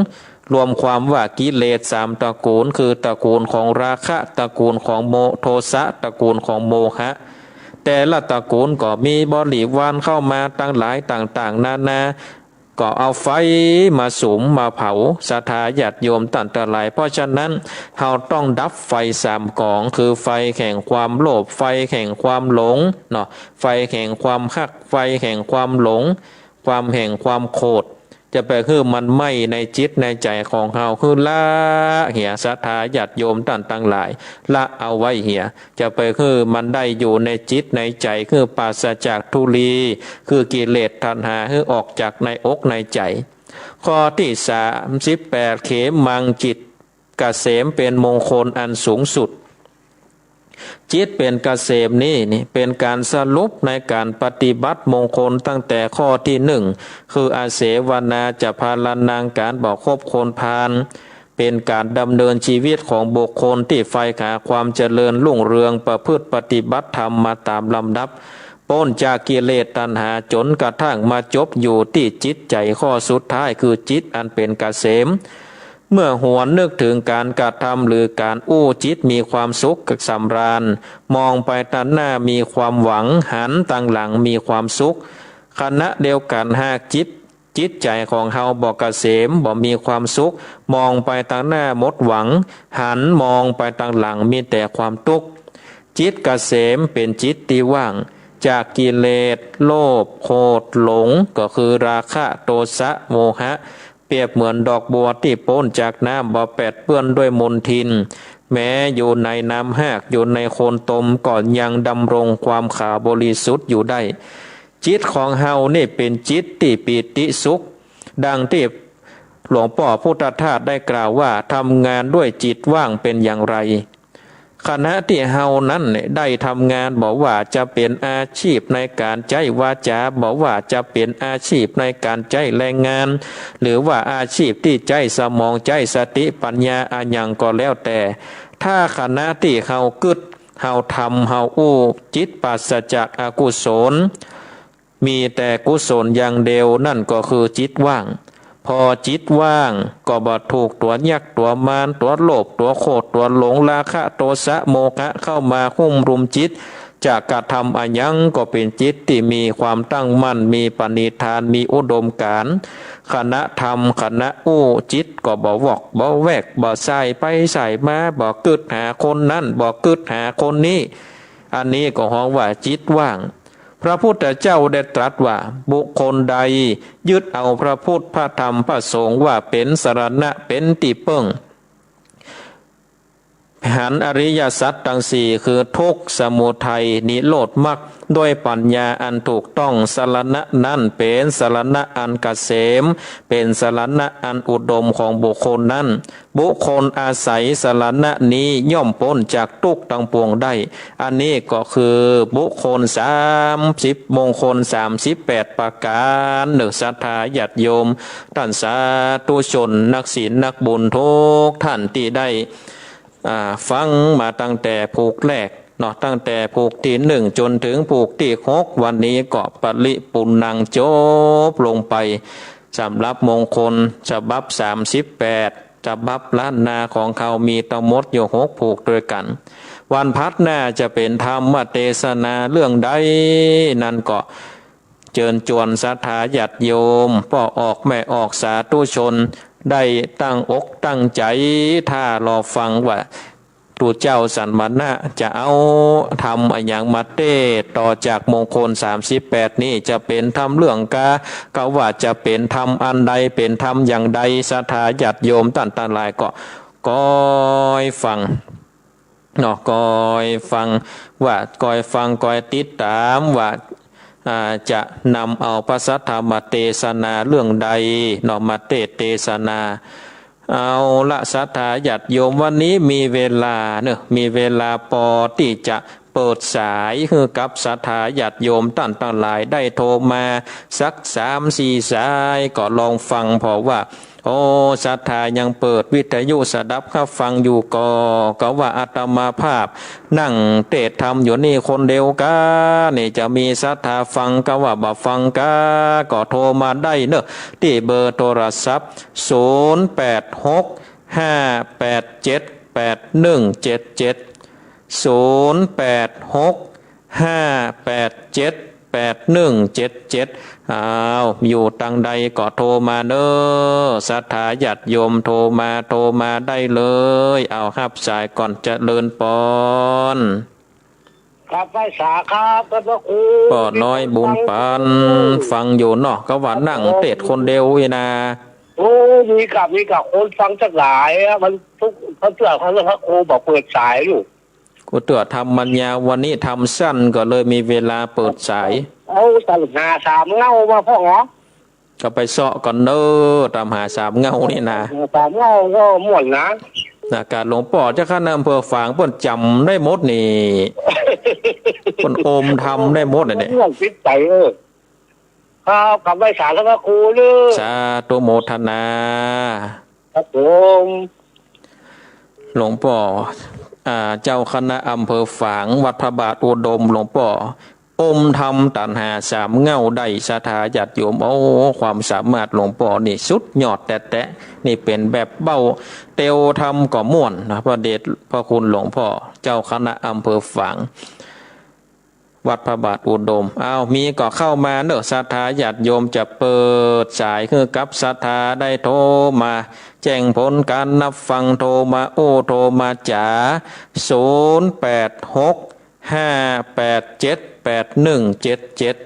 รวมความว่ากิเลสสามตระกูล คือตระกูลของราคะ ตระกูลของโม โทสะ ตระกูลของโมหะ แต่ละตระกูลก็มีบริวารเข้ามาตังหลายต่างๆ นานา ก็เอาไฟมาสุมมาเผา ศรัทธาญาติโยมต้านตังหลาย เพราะฉะนั้น เฮาต้องดับไฟสามก๋อง คือไฟแห่งความโลภ ไฟแห่งความหลงเนาะ ไฟแห่งความฮัก ไฟแห่งความหลง ความแห่งความโขด จะไปหื้อมันไหม้ในจิตในใจ๋ของเฮา หื้อละเหีย ศรัทธาญาติโยมต้านตังหลาย ละเอาไว้เหีย จะไปหื้อมันได้อยู่ในจิตในใจ๋ หื้อปราศจากธุลี คือกิเลสตัณหา หื้อออกจากในอกในใจ๋ ข้อตี้สามสิบแปด เขมัง จิตเกษมเป๋นมงคลอันสูงสุด จิตเป๋นเกษมนี้นี่เป๋นก๋านสรุปในก๋านปฏิบัติมงคลตั้งแต่ข้อตี้นึ่ง คืออาเสวนา จะพาลานัง ก๋านบ่คบคนพาล เป๋นก๋านดำเนินชีวิตของบุคคลตี้ใฝ่หาความเจริญรุ่งเรือง ประพฤติปฏิบัติธรรมมาต๋ามลำดับ ป๊นจากกิเลสตัณหาจ๋นกระทั่งมาจบอยู่ตี้จิตใจ๋ข้อสุดท้าย คือจิตอันเป๋นเกษม เมื่อหวนนึกเถิงก๋านกระทำหรือก๋านอู้ จิตมีความสุขสำราญ มองไปตังหน้ามีความหวัง หันตังหลังมีความสุข ขณะเดียวกั๋นหากจิต จิตใจ๋ของเฮาบ่เกษม บ่มีความสุข มองไปตังหน้าหมดหวัง หันมองไปตังหลังมีแต่ความตุ๊กข์ จิตเกษมเป๋นจิตตี้ว่างจากกิเลส โลภ โกรธ หลง ก็คือราคะ โทสะ โมหะ เปรียบเหมือนดอกบัวตี้ป๊นจากน้ำบ่แปดเปื้อนด้วยมลทิน แม้อยู่ในน้ำฮาก อยู่ในโคลนตม ก็ยังดำรงความขาวบริสุทธิ์อยู่ได้ จิตของเฮานี่เป๋นจิตตี้ปีติสุข ดังตี้หลวงป้อพุทธทาสได้กล่าวว่า ทำงานด้วยจิตว่างเป๋นอย่างไร ขณะตี้เฮานั้นได้ทำงาน บ่ว่าจะเป๋นอาชีพในก๋านใจ๊วาจา บ่ว่าจะเป๋นอาชีพในก๋านใจ๊แรงงาน หรือว่าอาชีพตี้ใจ๊สมอง ใจ๊สติปัญญาอะหยังก็แล้วแต่ ถ้าขณะตี้เฮากึ๊ด เฮาทำ เฮาอู้ จิตปราศจากอกุศล มีแต่กุศลอย่างเดียว นั่นก็คือจิตว่าง พอจิตว่างก็บ่ถูกตั๋วยักษ์ตั๋วมาร ตั๋วโลภ ตั๋วโกรธ ตั๋วหลง ราคะ โทสะ โมหะ เข้ามาหุ้มรุมจิต จะกระทำอะหยังก็เป๋นจิตตี้มีความตั้งมั่น มีปณิธาน มีอุดมการณ์ ขณะทำ ขณะอู้ จิตก็บ่วอก บ่แวก บ่ส่ายไปส่ายมา บ่กึ๊ดหาคนนั้น บ่กึ๊ดหาคนนี้ อันนี้ก็ฮ้องว่าจิตว่าง พระพุทธเจ้าได้ตรัสว่า บุคคลใดยึดเอาพระพุทธ พระธรรม พระสงฆ์ว่าเป๋นสรณะ เป๋นตี้เปิ้ง หันอริยสัจตังสี่ คือทุกข์ สมุทัย นิโรธ มรรค ด้วยปัญญาอันถูกต้อง สรณะนั้นเป๋นสรณะอันเกษม เป๋นสรณะอันอุดมของบุคคลนั้น บุคคลอาศัยสรณะนี้ย่อมป๊นจากทุกข์ตังปวงได้ อันนี้ก็คือบุคคลสามสิบ มงคลสามสิบแปดประก๋านเนาะ ศรัทธาญาติโยม ต้านสาธุชน นักศีลนักบุญทุกท่านตี้ได้ อ่า ฟังมาตั้งแต่ผูกแรกเนาะ ตั้งแต่ผูกตี้หนึ่งจ๋นเถิงผูกตี้หก วันนี้ก็ปริปุณณังจบลงไป สำหรับมงคลฉบับสามสิบแปด ฉบับล้านนาของเฮามีตังหมดอยู่หกผูกตวยกั๋น วันพัดหน้าจะเป๋นธรรมเตสนาเรื่องใด นั้นก็เจิญจวนศรัทธาญาติโยม ป้อออกแม่ออกสาธุชน ได้ตั้งอกตั้งใจ๋ถ้ารอฟังว่า ตุ๊เจ้าสัมมณะจะเอาธรรมอะหยังมาเตสน์ต่อจากมงคลสามสิบแปดนี้ จะเป๋นธรรมเรื่องกา กาว่าจะเป๋นธรรมอันใด เป๋นธรรมอย่างใด ศรัทธาญาติโยมต้านตังหลายก็คอยฟังเนาะ คอยฟังว่า คอยฟัง คอยติดต๋ามว่า อ่า จะนำเอาพระสัทธรรมเตสนาเรื่องใดเนาะ มาเตสน์เตสนา เอาละ ศรัทธาญาติโยม วันนี้มีเวลาเนาะ มีเวลาปอตี้จะเปิดสายหื้อกับศรัทธาญาติโยมต้านตังหลายได้โทรมาสักสามสี่สาย ก็ลองฟังผ่อว่า โอ้ ศรัทธายังเปิดวิทยุสดับฮับฟังอยู่ก่อ กาว่าอาตมาภาพนั่งเตสน์ธรรมอยู่นี่คนเดียวกา นี่จะมีศรัทธาฟังกาว่าบ่ฟังกา ก็โทรมาได้เนาะ ตี้เบอร์โทรศัพท์ ศูนย์แปดหก ห้าแปดเจ็ด แปดหนึ่งเจ็ดเจ็ด ศูนย์แปดหก ห้าแปดเจ็ด แปดหนึ่งเจ็ดเจ็ด อ้าว อยู่ตังใดก็โทรมาเนาะ ศรัทธาญาติโยม โทรมา โทรมาได้เลย เอาฮับสายก่อน เจริญปอน ครับ ไหว้สาครับ ท่านพระครู ป้อน้อยบุญปัน ฟังอยู่เนาะ กาว่านั่งเตสน์คนเดียวอี้นา โอ้ มีกับ มีกับคนฟังจักหลายอะ มันทุก เพื่อ เพื่อ เพื่อพระครูบ่เปิดสายลูก กูเตื้อธรรมมันยาว วันนี้ธรรมสั้นก็เลยมีเวลาเปิดสาย เอาตันหาสามเงามาพ่องเหรอ ก็ไปเซาะก่อนเนาะ ต๋ามหาสามเงานี่นา สามเงาก็ม่วนนะ นะ ก๋านหลวงป้อเจ้าคณะอำเภอฝางเปิ้นจ๋ำได้หมดนี่ เปิ้นอมธรรมได้หมดน่ะเนี่ย ม่วนจิตใจ๋ เออ ครับ กราบไหว้สาท่านพระครูเนาะ สาธุโมทนา ครับผม หลวงป้อ อ่า เจ้าคณะอำเภอฝาง วัดพระบาทอุดม หลวงป้ออมธรรมตันหาสามเงาได้ ศรัทธาญาติโยม โอ้ ความสามารถหลวงป้อนี่สุดยอดแต๊ๆ นี่เป๋นแบบเบ้า เตียวธรรมก็ม่วนนะ พระเดชพระคุณหลวงป้อ เจ้าคณะอำเภอฝาง วัดพระบาทอุดม อ้าว มีก็เข้ามาเนาะ ศรัทธาญาติโยม จะเปิดสายหื้อกับศรัทธาได้โทรมาแจ้งผลก๋านฮับฟัง โทรมาอู้ โทรมาจ๋า ศูนย์แปดหก ห้าแปดเจ็ดแปดหนึ่งเจ็ดเจ็ด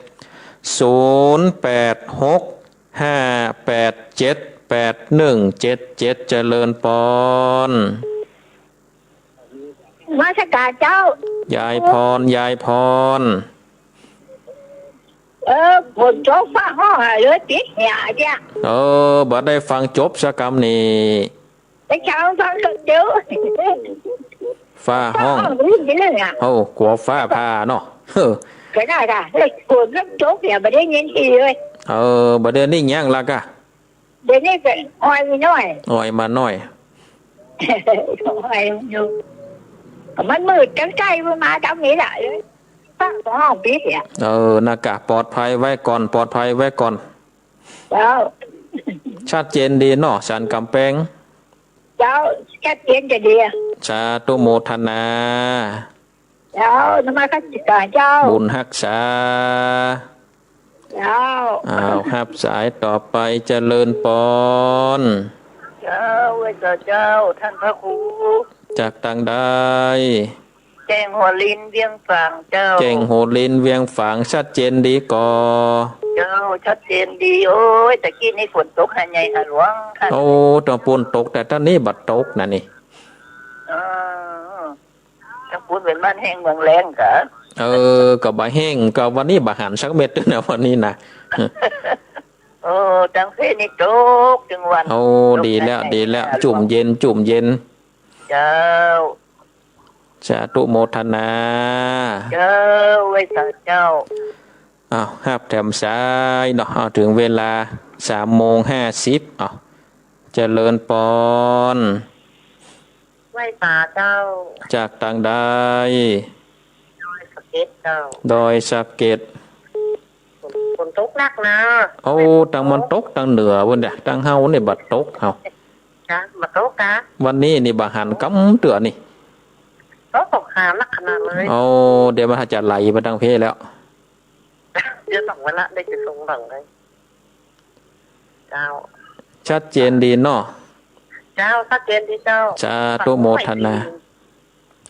ศูนย์แปดหกห้าแปดเจ็ดแปดหนึ่งเจ็ดเจ็ด เจริญปอน นมัสก๋านเจ้า ยายปอน ยายปอน เออ ฝนตกฟ้าฮ้องอะ เลยปิดเหียเจีย เออ บ่ได้ฟังจบสักกำนี่ ไปเช้าฟังกำเดียว ฟ้าฮ้อง ฟ้าฮ้องนิดนึงอะ โอ้ กั๋วฟ้าผ่าเนาะ เออ ก็ได้ค่ะ เฮ้ย ฝนมันตกเนี่ย บ่ได้ยินดีเลย เออ บ่ได้ยินหยังละกะ เดี๋ยวนี้ก็อ่อยมาหน้อย อ่อยมาหน้อย อ่อยอยู่ มันมืดจังใจ้มันมาตามนี้ล่ะ ฟ้าฮ้องปิดเนี่ย เออ นะกะ ปลอดภัยไว้ก่อน ปลอดภัยไว้ก่อน เจ้า ชัดเจนดีเนาะ สันก๋ำแปง เจ้า ชัดเจนจะดี สาธุโมทนา เจ้า นมัสก๋านเจ้า บุญฮักษา เจ้า อ้าว ฮับสายต่อไป เจริญปอน เจ้า ไหว้สาเจ้า ต้านพระครู จากตางใด แจ้งหัวลิน เวียงฝางเจ้า แจ้งหัวลิน เวียงฝาง ชัดเจนดีก่อ เจ้า ชัดเจนดี โอ้ย ตะกี้นี่ฝนตกหาใหญ่หาหลวงค่ะ โอ้ ตางปู๊นตก แต่ตางนี้บ่ตกนะนี่ เออ ตางปู๊นเป๋นบ้านแห้งเมืองแล้งกะ เออ ก็บ่แห้ง ก็วันนี้บ่หันสักเม็ดนะ วันนี้นะ โอ้ ตางเพนี่ตกตึงวัน โอ้ ตก ดีแล้ว หาใหญ่ ดีแล้ว หาหลวง จุ่มเย็น จุ่มเย็น เจ้า สาธุโมทนา เจ้า ไหว้สาเจ้า อ้าว ฮับแถมสายเนาะ อ้าว เถิงเวลาสามโมงห้าสิบ อ้าว เจริญปอน ไหว้สาเจ้า จากตางใด ดอยสะเก็ดเจ้า ดอยสะเก็ด ฝน ฝนตกหนักนะ โอ้ ตางมันตกตางเหนือปู๊นเน่อ ตางเฮานี่บ่ตก เฮา จ้ะ บ่ตกกะ วันนี้นี่บ่หันกำเตื้อนี่ ตกหาหนักขนาดเลย โอ้ เดี๋ยวมันจะไหลไปตางเพแล้ว เดี๋ยวสองวันละ ได้จะส่งหลังเลย เจ้า ชัดเจนดีเนาะ เจ้า ชัดเจนดีเจ้า สาธุโมทนา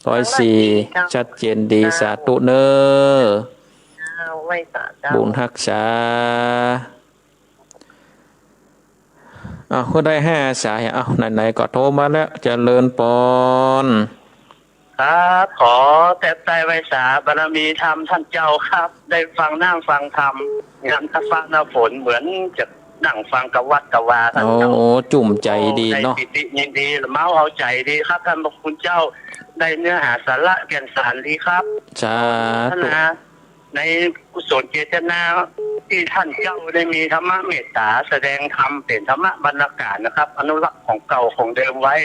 ร้อยสี่ เจ้า ชัดเจนดี เจ้า สาธุเน่อ เจ้า ไหว้สาเจ้า บุญฮักษา อ้าว ก็ได้ห้าสาย อ้าว ไหนๆ ก็โทรมาแล้ว เจริญปอน ครับ ขอแทบใต้ไหว้สาบารมีธรรมต้านเจ้าครับ ได้ฟังน้ำฟังธรรม ยามฟ้าหน้าฝนเหมือนจะนั่งฟังกะวัดกะวาต้านเจ้า โอ้ จุ่มใจ๋ดีเนาะ ได้ปีติยินดี ละเมาเอาใจ๋ดีครับ ต้านพระคุณเจ้า ได้เนื้อหาสาระแก่นสารดีครับ สาธุ ในกุศลเจตนาตี้ต้านเจ้าได้มีธรรมะเมตต๋าแสดงธรรมเป๋นธรรมะบรรณาการนะครับ อนุรักษ์ของเก่าของเดิมไว้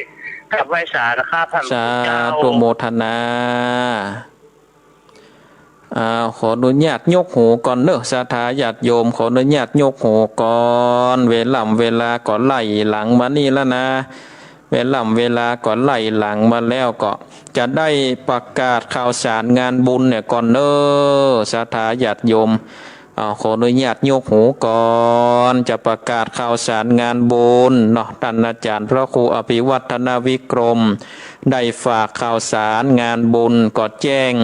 กับไหว้สานะครับ ต้านพระคุณเจ้า สาธุโมทนา อ่า ขออนุญาตยกหูก่อนเน่อ ศรัทธาญาติโยม ขออนุญาตยกหูก่อน เวล่ำเวลาก็ไล่หลังมานี่แล้วนะ เวล่ำเวลาก็ไล่หลังมาแล้ว ก็จะได้ประกาศข่าวสารงานบุญเนี่ยก่อนเน่อ ศรัทธาญาติโยม อ้าว ขออนุญาตยกหูก่อน จะประกาศข่าวสารงานบุญเนาะ ต้านอาจ๋ารย์พระครูอภิวัฒนวิกรม ได้ฝากข่าวสารงานบุญ ก็แจ้ง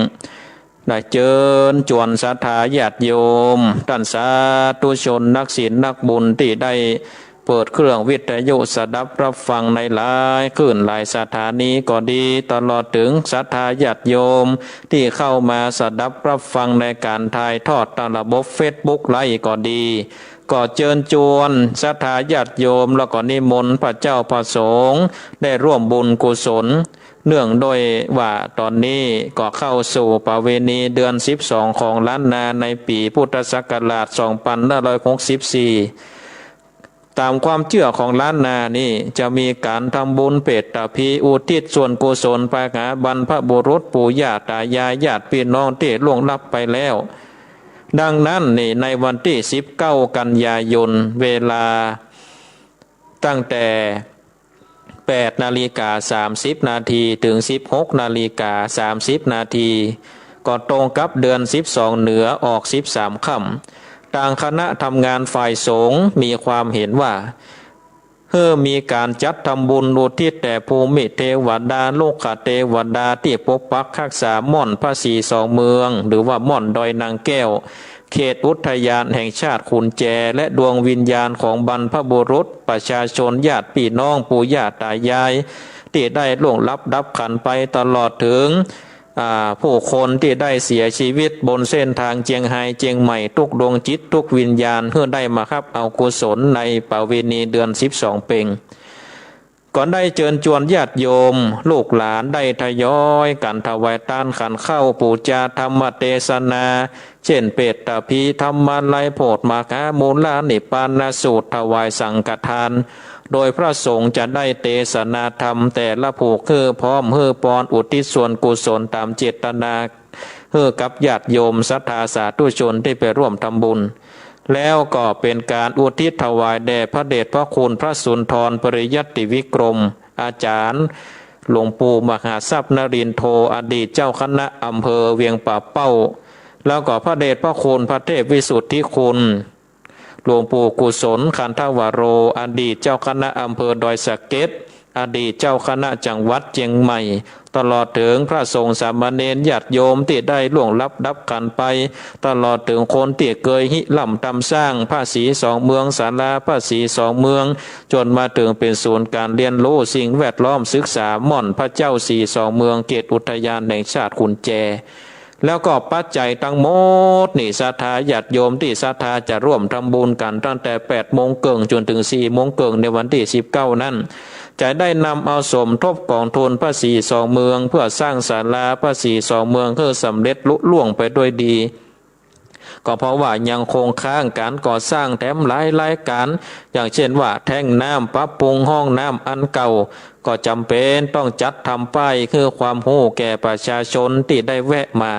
ได้เจิญจวนศรัทธาญาติโยม ต้านสาธุชนนักศีลนักบุญตี้ได้เปิดเครื่องวิทยุสดับรับฟังในหลายคลื่นหลายสถานีก็ดี ตลอดเถิงศรัทธาญาติโยมตี้เข้ามาสดับรับฟังในก๋านถ่ายทอดตางระบบเฟซบุ๊กไลฟ์ก็ดี ก็เจิญจวนศรัทธาญาติโยม แล้วก็นิมนต์พระเจ้าพระสงฆ์ได้ร่วมบุญกุศล เนื่องด้วยว่าต๋อนนี้ก็เข้าสู่ประเวณีเดือนสิบสองของล้านนาในปี๋พุทธศักราชสองปันห้าร้อยหกสิบสี่ ต๋ามความเจื้อของล้านนานี่จะมีก๋านทำบุญเปตตะภีอุทิศส่วนกุศลไปหาบรรพบุรุษปู่ย่าต๋ายายญาติพี่น้องตี้ล่วงลับไปแล้ว ดังนั้นนี่ในวันตี้สิบเก้ากันยายนเวลาตั้งแต่ แปดนาฬิกาสามสิบนาทีเถิงสิบหกนาฬิกาสามสิบนาที ก็ตรงกับเดือนสิบสองเหนือออกสิบสามค่ำ ตางคณะทำงานฝ่ายสงฆ์มีความเห็นว่า หื้อมีก๋านจัดทำบุญอุทิศแด่ภูมิเทวดา รุกขเทวดาตี้ปกปักฮักษาม่อนพระศรีสองเมือง หรือว่าม่อนดอยนางแก้ว เขตอุทยานแห่งชาติขุนแจ และดวงวิญญาณของบรรพบุรุษ ประชาชน ญาติพี่น้อง ปู่ย่าตายาย ตี้ได้ล่วงลับดับขันไป ตลอดเถิง อ่า ผู้คนตี้ได้เสียชีวิตบนเส้นตางเจียงฮายเจียงใหม่ กู้ดวงจิตกู้วิญญาณ หื้อได้มาฮับเอากุศลในประเวณีเดือนสิบสองเป็ง ก็ได้เจิญจวนญาติโยมลูกหลานได้ทยอยกั๋นถวายตานขันข้าว ปู๋จาธรรมเตสนา เจ้นเปตตะภี ธรรมาลัย โพชฌมหามูลนิพพานสูตร ถวายสังฆทาน โดยพระสงฆ์จะได้เตสนาธรรมแต่ละผูก หื้อพร้อมหื้อปอนอุทิศส่วนกุศลต๋ามเจตนา หื้อกับญาติโยมศรัทธาสาธุชนตี้ไปร่วมทำบุญ แล้วก็เป๋นก๋านอุทิศถวายแด่พระเดชพระคุณพระสุนทรปริยัติวิกรม อาจ๋ารย์หลวงปู่มหาทรัพย์นรินโท อดีตเจ้าคณะอำเภอเวียงป่าเป้า แล้วก็พระเดชพระคุณพระเทพวิสุทธิคุณ หลวงปู่กุศลขันธวโร อดีตเจ้าคณะอำเภอดอยสะเก็ด อดีตเจ้าคณะจังหวัดเจียงใหม่ ตลอดเถิงพระสงฆ์สามเณรญาติโยมตี้ได้ล่วงลับดับขันไป ตลอดเถิงคนตี้เกยฮิร่ำทำสร้างพระศรีสองเมือง ศาลาพระศรีสองเมือง จ๋นมาเถิงเป๋นศูนย์ก๋านเฮียนฮู้สิ่งแวดล้อม ศึกษาม่อนพระเจ้าศรีสองเมือง เขตอุทยานแห่งชาติขุนแจ แล้วก็ปัจจัยตังหมดนี่ ศรัทธาญาติโยมตี้ศรัทธาจะร่วมทำบุญกั๋นตั้งแต่แปดโมงเกิ่งจ๋นเถิงสี่โมงเกิ่งในวันตี้สิบเก้านั้น จะได้นำเอาสมทบก๋องทุนพระศรีสองเมือง เพื่อสร้างศาลาพระศรีสองเมืองหื้อสำเร็จลุล่วงไปด้วยดี ก็เพราะว่ายังคงค้างก๋านก่อสร้างแถมหลายรายก๋าน อย่างเช่นว่าแท้งน้ำ ปรับปรุงห้องน้ำอันเก่า ก็จ๋ำเป๋นต้องจัดทำป้ายหื้อความฮู้แก่ประชาชนตี้ได้แวะมา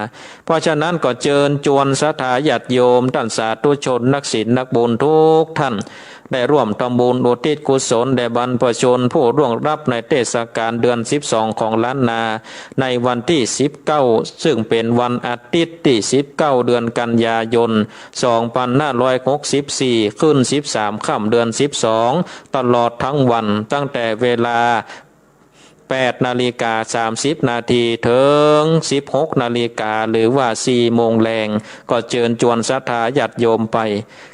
เพราะฉะนั้นก็เจิญจวนศรัทธาญาติโยมต้านสาธุชนนักศีลนักบุญกู้ต้าน ได้ร่วมทำบุญอุทิศกุศลแด่บรรพชนผู้ล่วงลับในเทศกาลเดือนสิบสองของล้านนา ในวันตี้สิบเก้า ซึ่งเป๋นวันอาทิตย์ตี้สิบเก้า เดือนกันยายน สองพันห้าร้อยหกสิบสี่ ขึ้นสิบสามค่ำเดือนสิบสอง ตลอดตึงวัน ตั้งแต่เวลาแปดนาฬิกาสามสิบนาทีเถิงสิบหกนาฬิกา หรือว่าสี่โมงแลง ก็เจิญจวนศรัทธาญาติโยมไป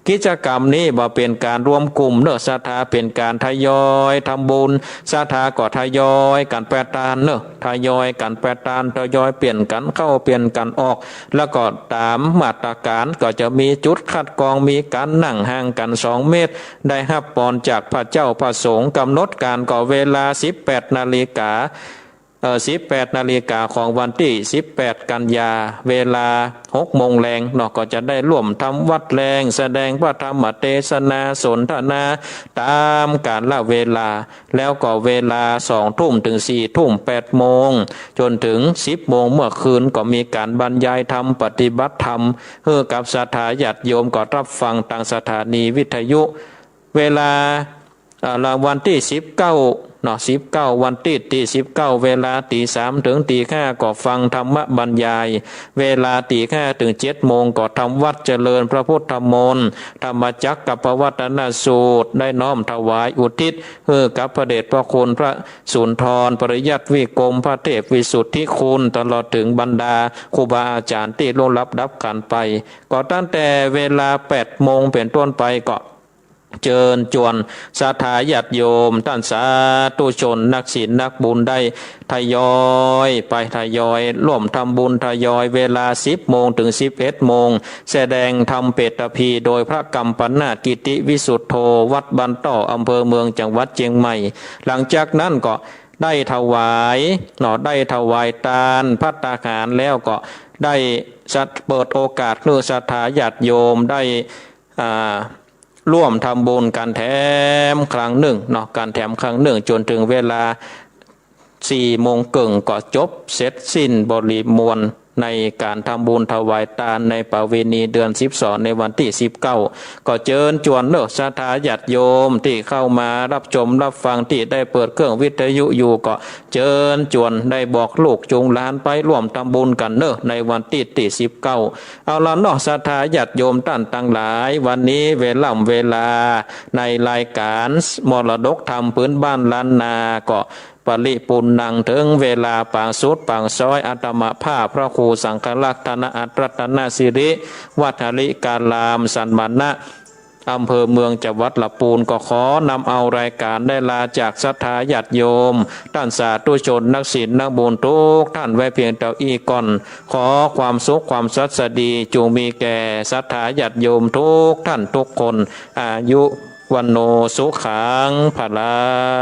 กิจก๋รรมนี้บ่เป๋นก๋านรวมกลุ่มเนาะ ศรัทธาเป๋นก๋านทยอยทำบุญ ศรัทธาก็ทยอยกั๋นแปะตานเนาะ ทยอยกั๋นแปะตาน ทยอยเปลี่ยนกั๋นเข้าเปลี่ยนกั๋นออก แล้วก็ต๋ามมาตรก๋านก็จะมีจุดคัดกรอง มีก๋านนั่งห่างกั๋นสองเมตร ได้ฮับปอนจากพระเจ้าพระสงฆ์ ก๋ำหนดก๋านก็เวลาสิบแปดนาฬิกา เอ่อ สิบแปดนาฬิกาของวันตี้สิบแปดกันยา เวลาหกโมงแลงเนาะ ก็จะได้ร่วมทำวัตรแลง แสดงพระธรรมเตสนา สนทนาต๋ามกาลเวลา แล้วก็เวลาสองทุ่มเถิงสี่ทุ่ม แปดโมงจ๋นเถิงสิบโมงเมื่อคืน ก็มีก๋านบรรยายธรรมปฏิบัติธรรมหื้อกับศรัทธาญาติโยมก็ฮับฟังตางสถานีวิทยุ เวลา อ่า ละวันตี้สิบเก้าเนาะ สิบเก้า วันตี้ตี้สิบเก้า เวลาตีสามเถิงตีห้าก็ฟังธรรมบรรยาย เวลาตีห้าเถิงเจ็ดโมงก็ทำวัตรเจริญพระพุทธมนต์ ธรรมจักรกัปปวัตนสูตร ได้น้อมถวายอุทิศหื้อกับพระเดชพระคุณพระสุนทรปริยัติวิกรม พระเทพวิสุทธิคุณ ตลอดเถิงบรรดาครูบาอาจ๋ารย์ตี้ล่วงลับดับขันไป ก็ตั้งแต่เวลาแปดโมงเป๋นต้นไปก็ เจิญจวนศรัทธาญาติโยมต้านสาธุชนนักศีลนักบุญได้ทยอยไปทยอยร่วมทำบุญทยอย เวลาสิบโมงเถิงสิบเอ็ดโมง แสดงธรรมเปตพีโดยพระกัมปนาทกิติวิสุทโธ วัดบ้านต้อ อำเภอเมือง จังหวัดเจียงใหม่ หลังจากนั้นก็ได้ถวายเนาะ ได้ถวายตานภัตตาหารแล้วก็ได้เปิดโอกาสหื้อศรัทธาญาติโยมได้ อ่า ร่วมทำบุญกั๋นแถมครั้งหนึ่งเนาะ กั๋นแถมครั้งหนึ่งจ๋นเถิงเวลาสี่โมงเกิ่งก็จบเสร็จสิ้นบริบูรณ์ ในก๋านทำบุญถวายตานในประเวณีเดือนสิบสองในวันตี้สิบเก้า ก็เจิญจวนเนาะศรัทธาญาติโยมตี้เข้ามาฮับชมฮับฟังตี้ได้เปิดเครื่องวิทยุอยู่ ก็เจิญจวนได้บอกลูกจูงหลานไปร่วมทำบุญกั๋นเนาะในวันตี้ตี้สิบเก้า เอาละเนาะศรัทธาญาติโยมต้านตังหลาย วันนี้เวล่ำเวลาในรายก๋านมรดกธรรมพื้นบ้านล้านนาก็ ปริปูรณ์นัง เถิงเวลาปางสุดปางซ้อย อาตมาภาพพระครูสังฆรักษ์ธนอัตรัตนสิริ วัดหริการามสันมณะ อำเภอเมืองจังหวัดละปูน ก็ขอนำเอารายก๋านได้ลาจากศรัทธาญาติโยม ต้านสาธุชนนักศีลนักบุญทุกท่านไว้เพียงเต้าอี้ก่อน ขอความสุขความสัสดีจุ่งมีแก่ศรัทธาญาติโยมทุกท่านทุกคน อายุ วัณโณ สุขัง พลัง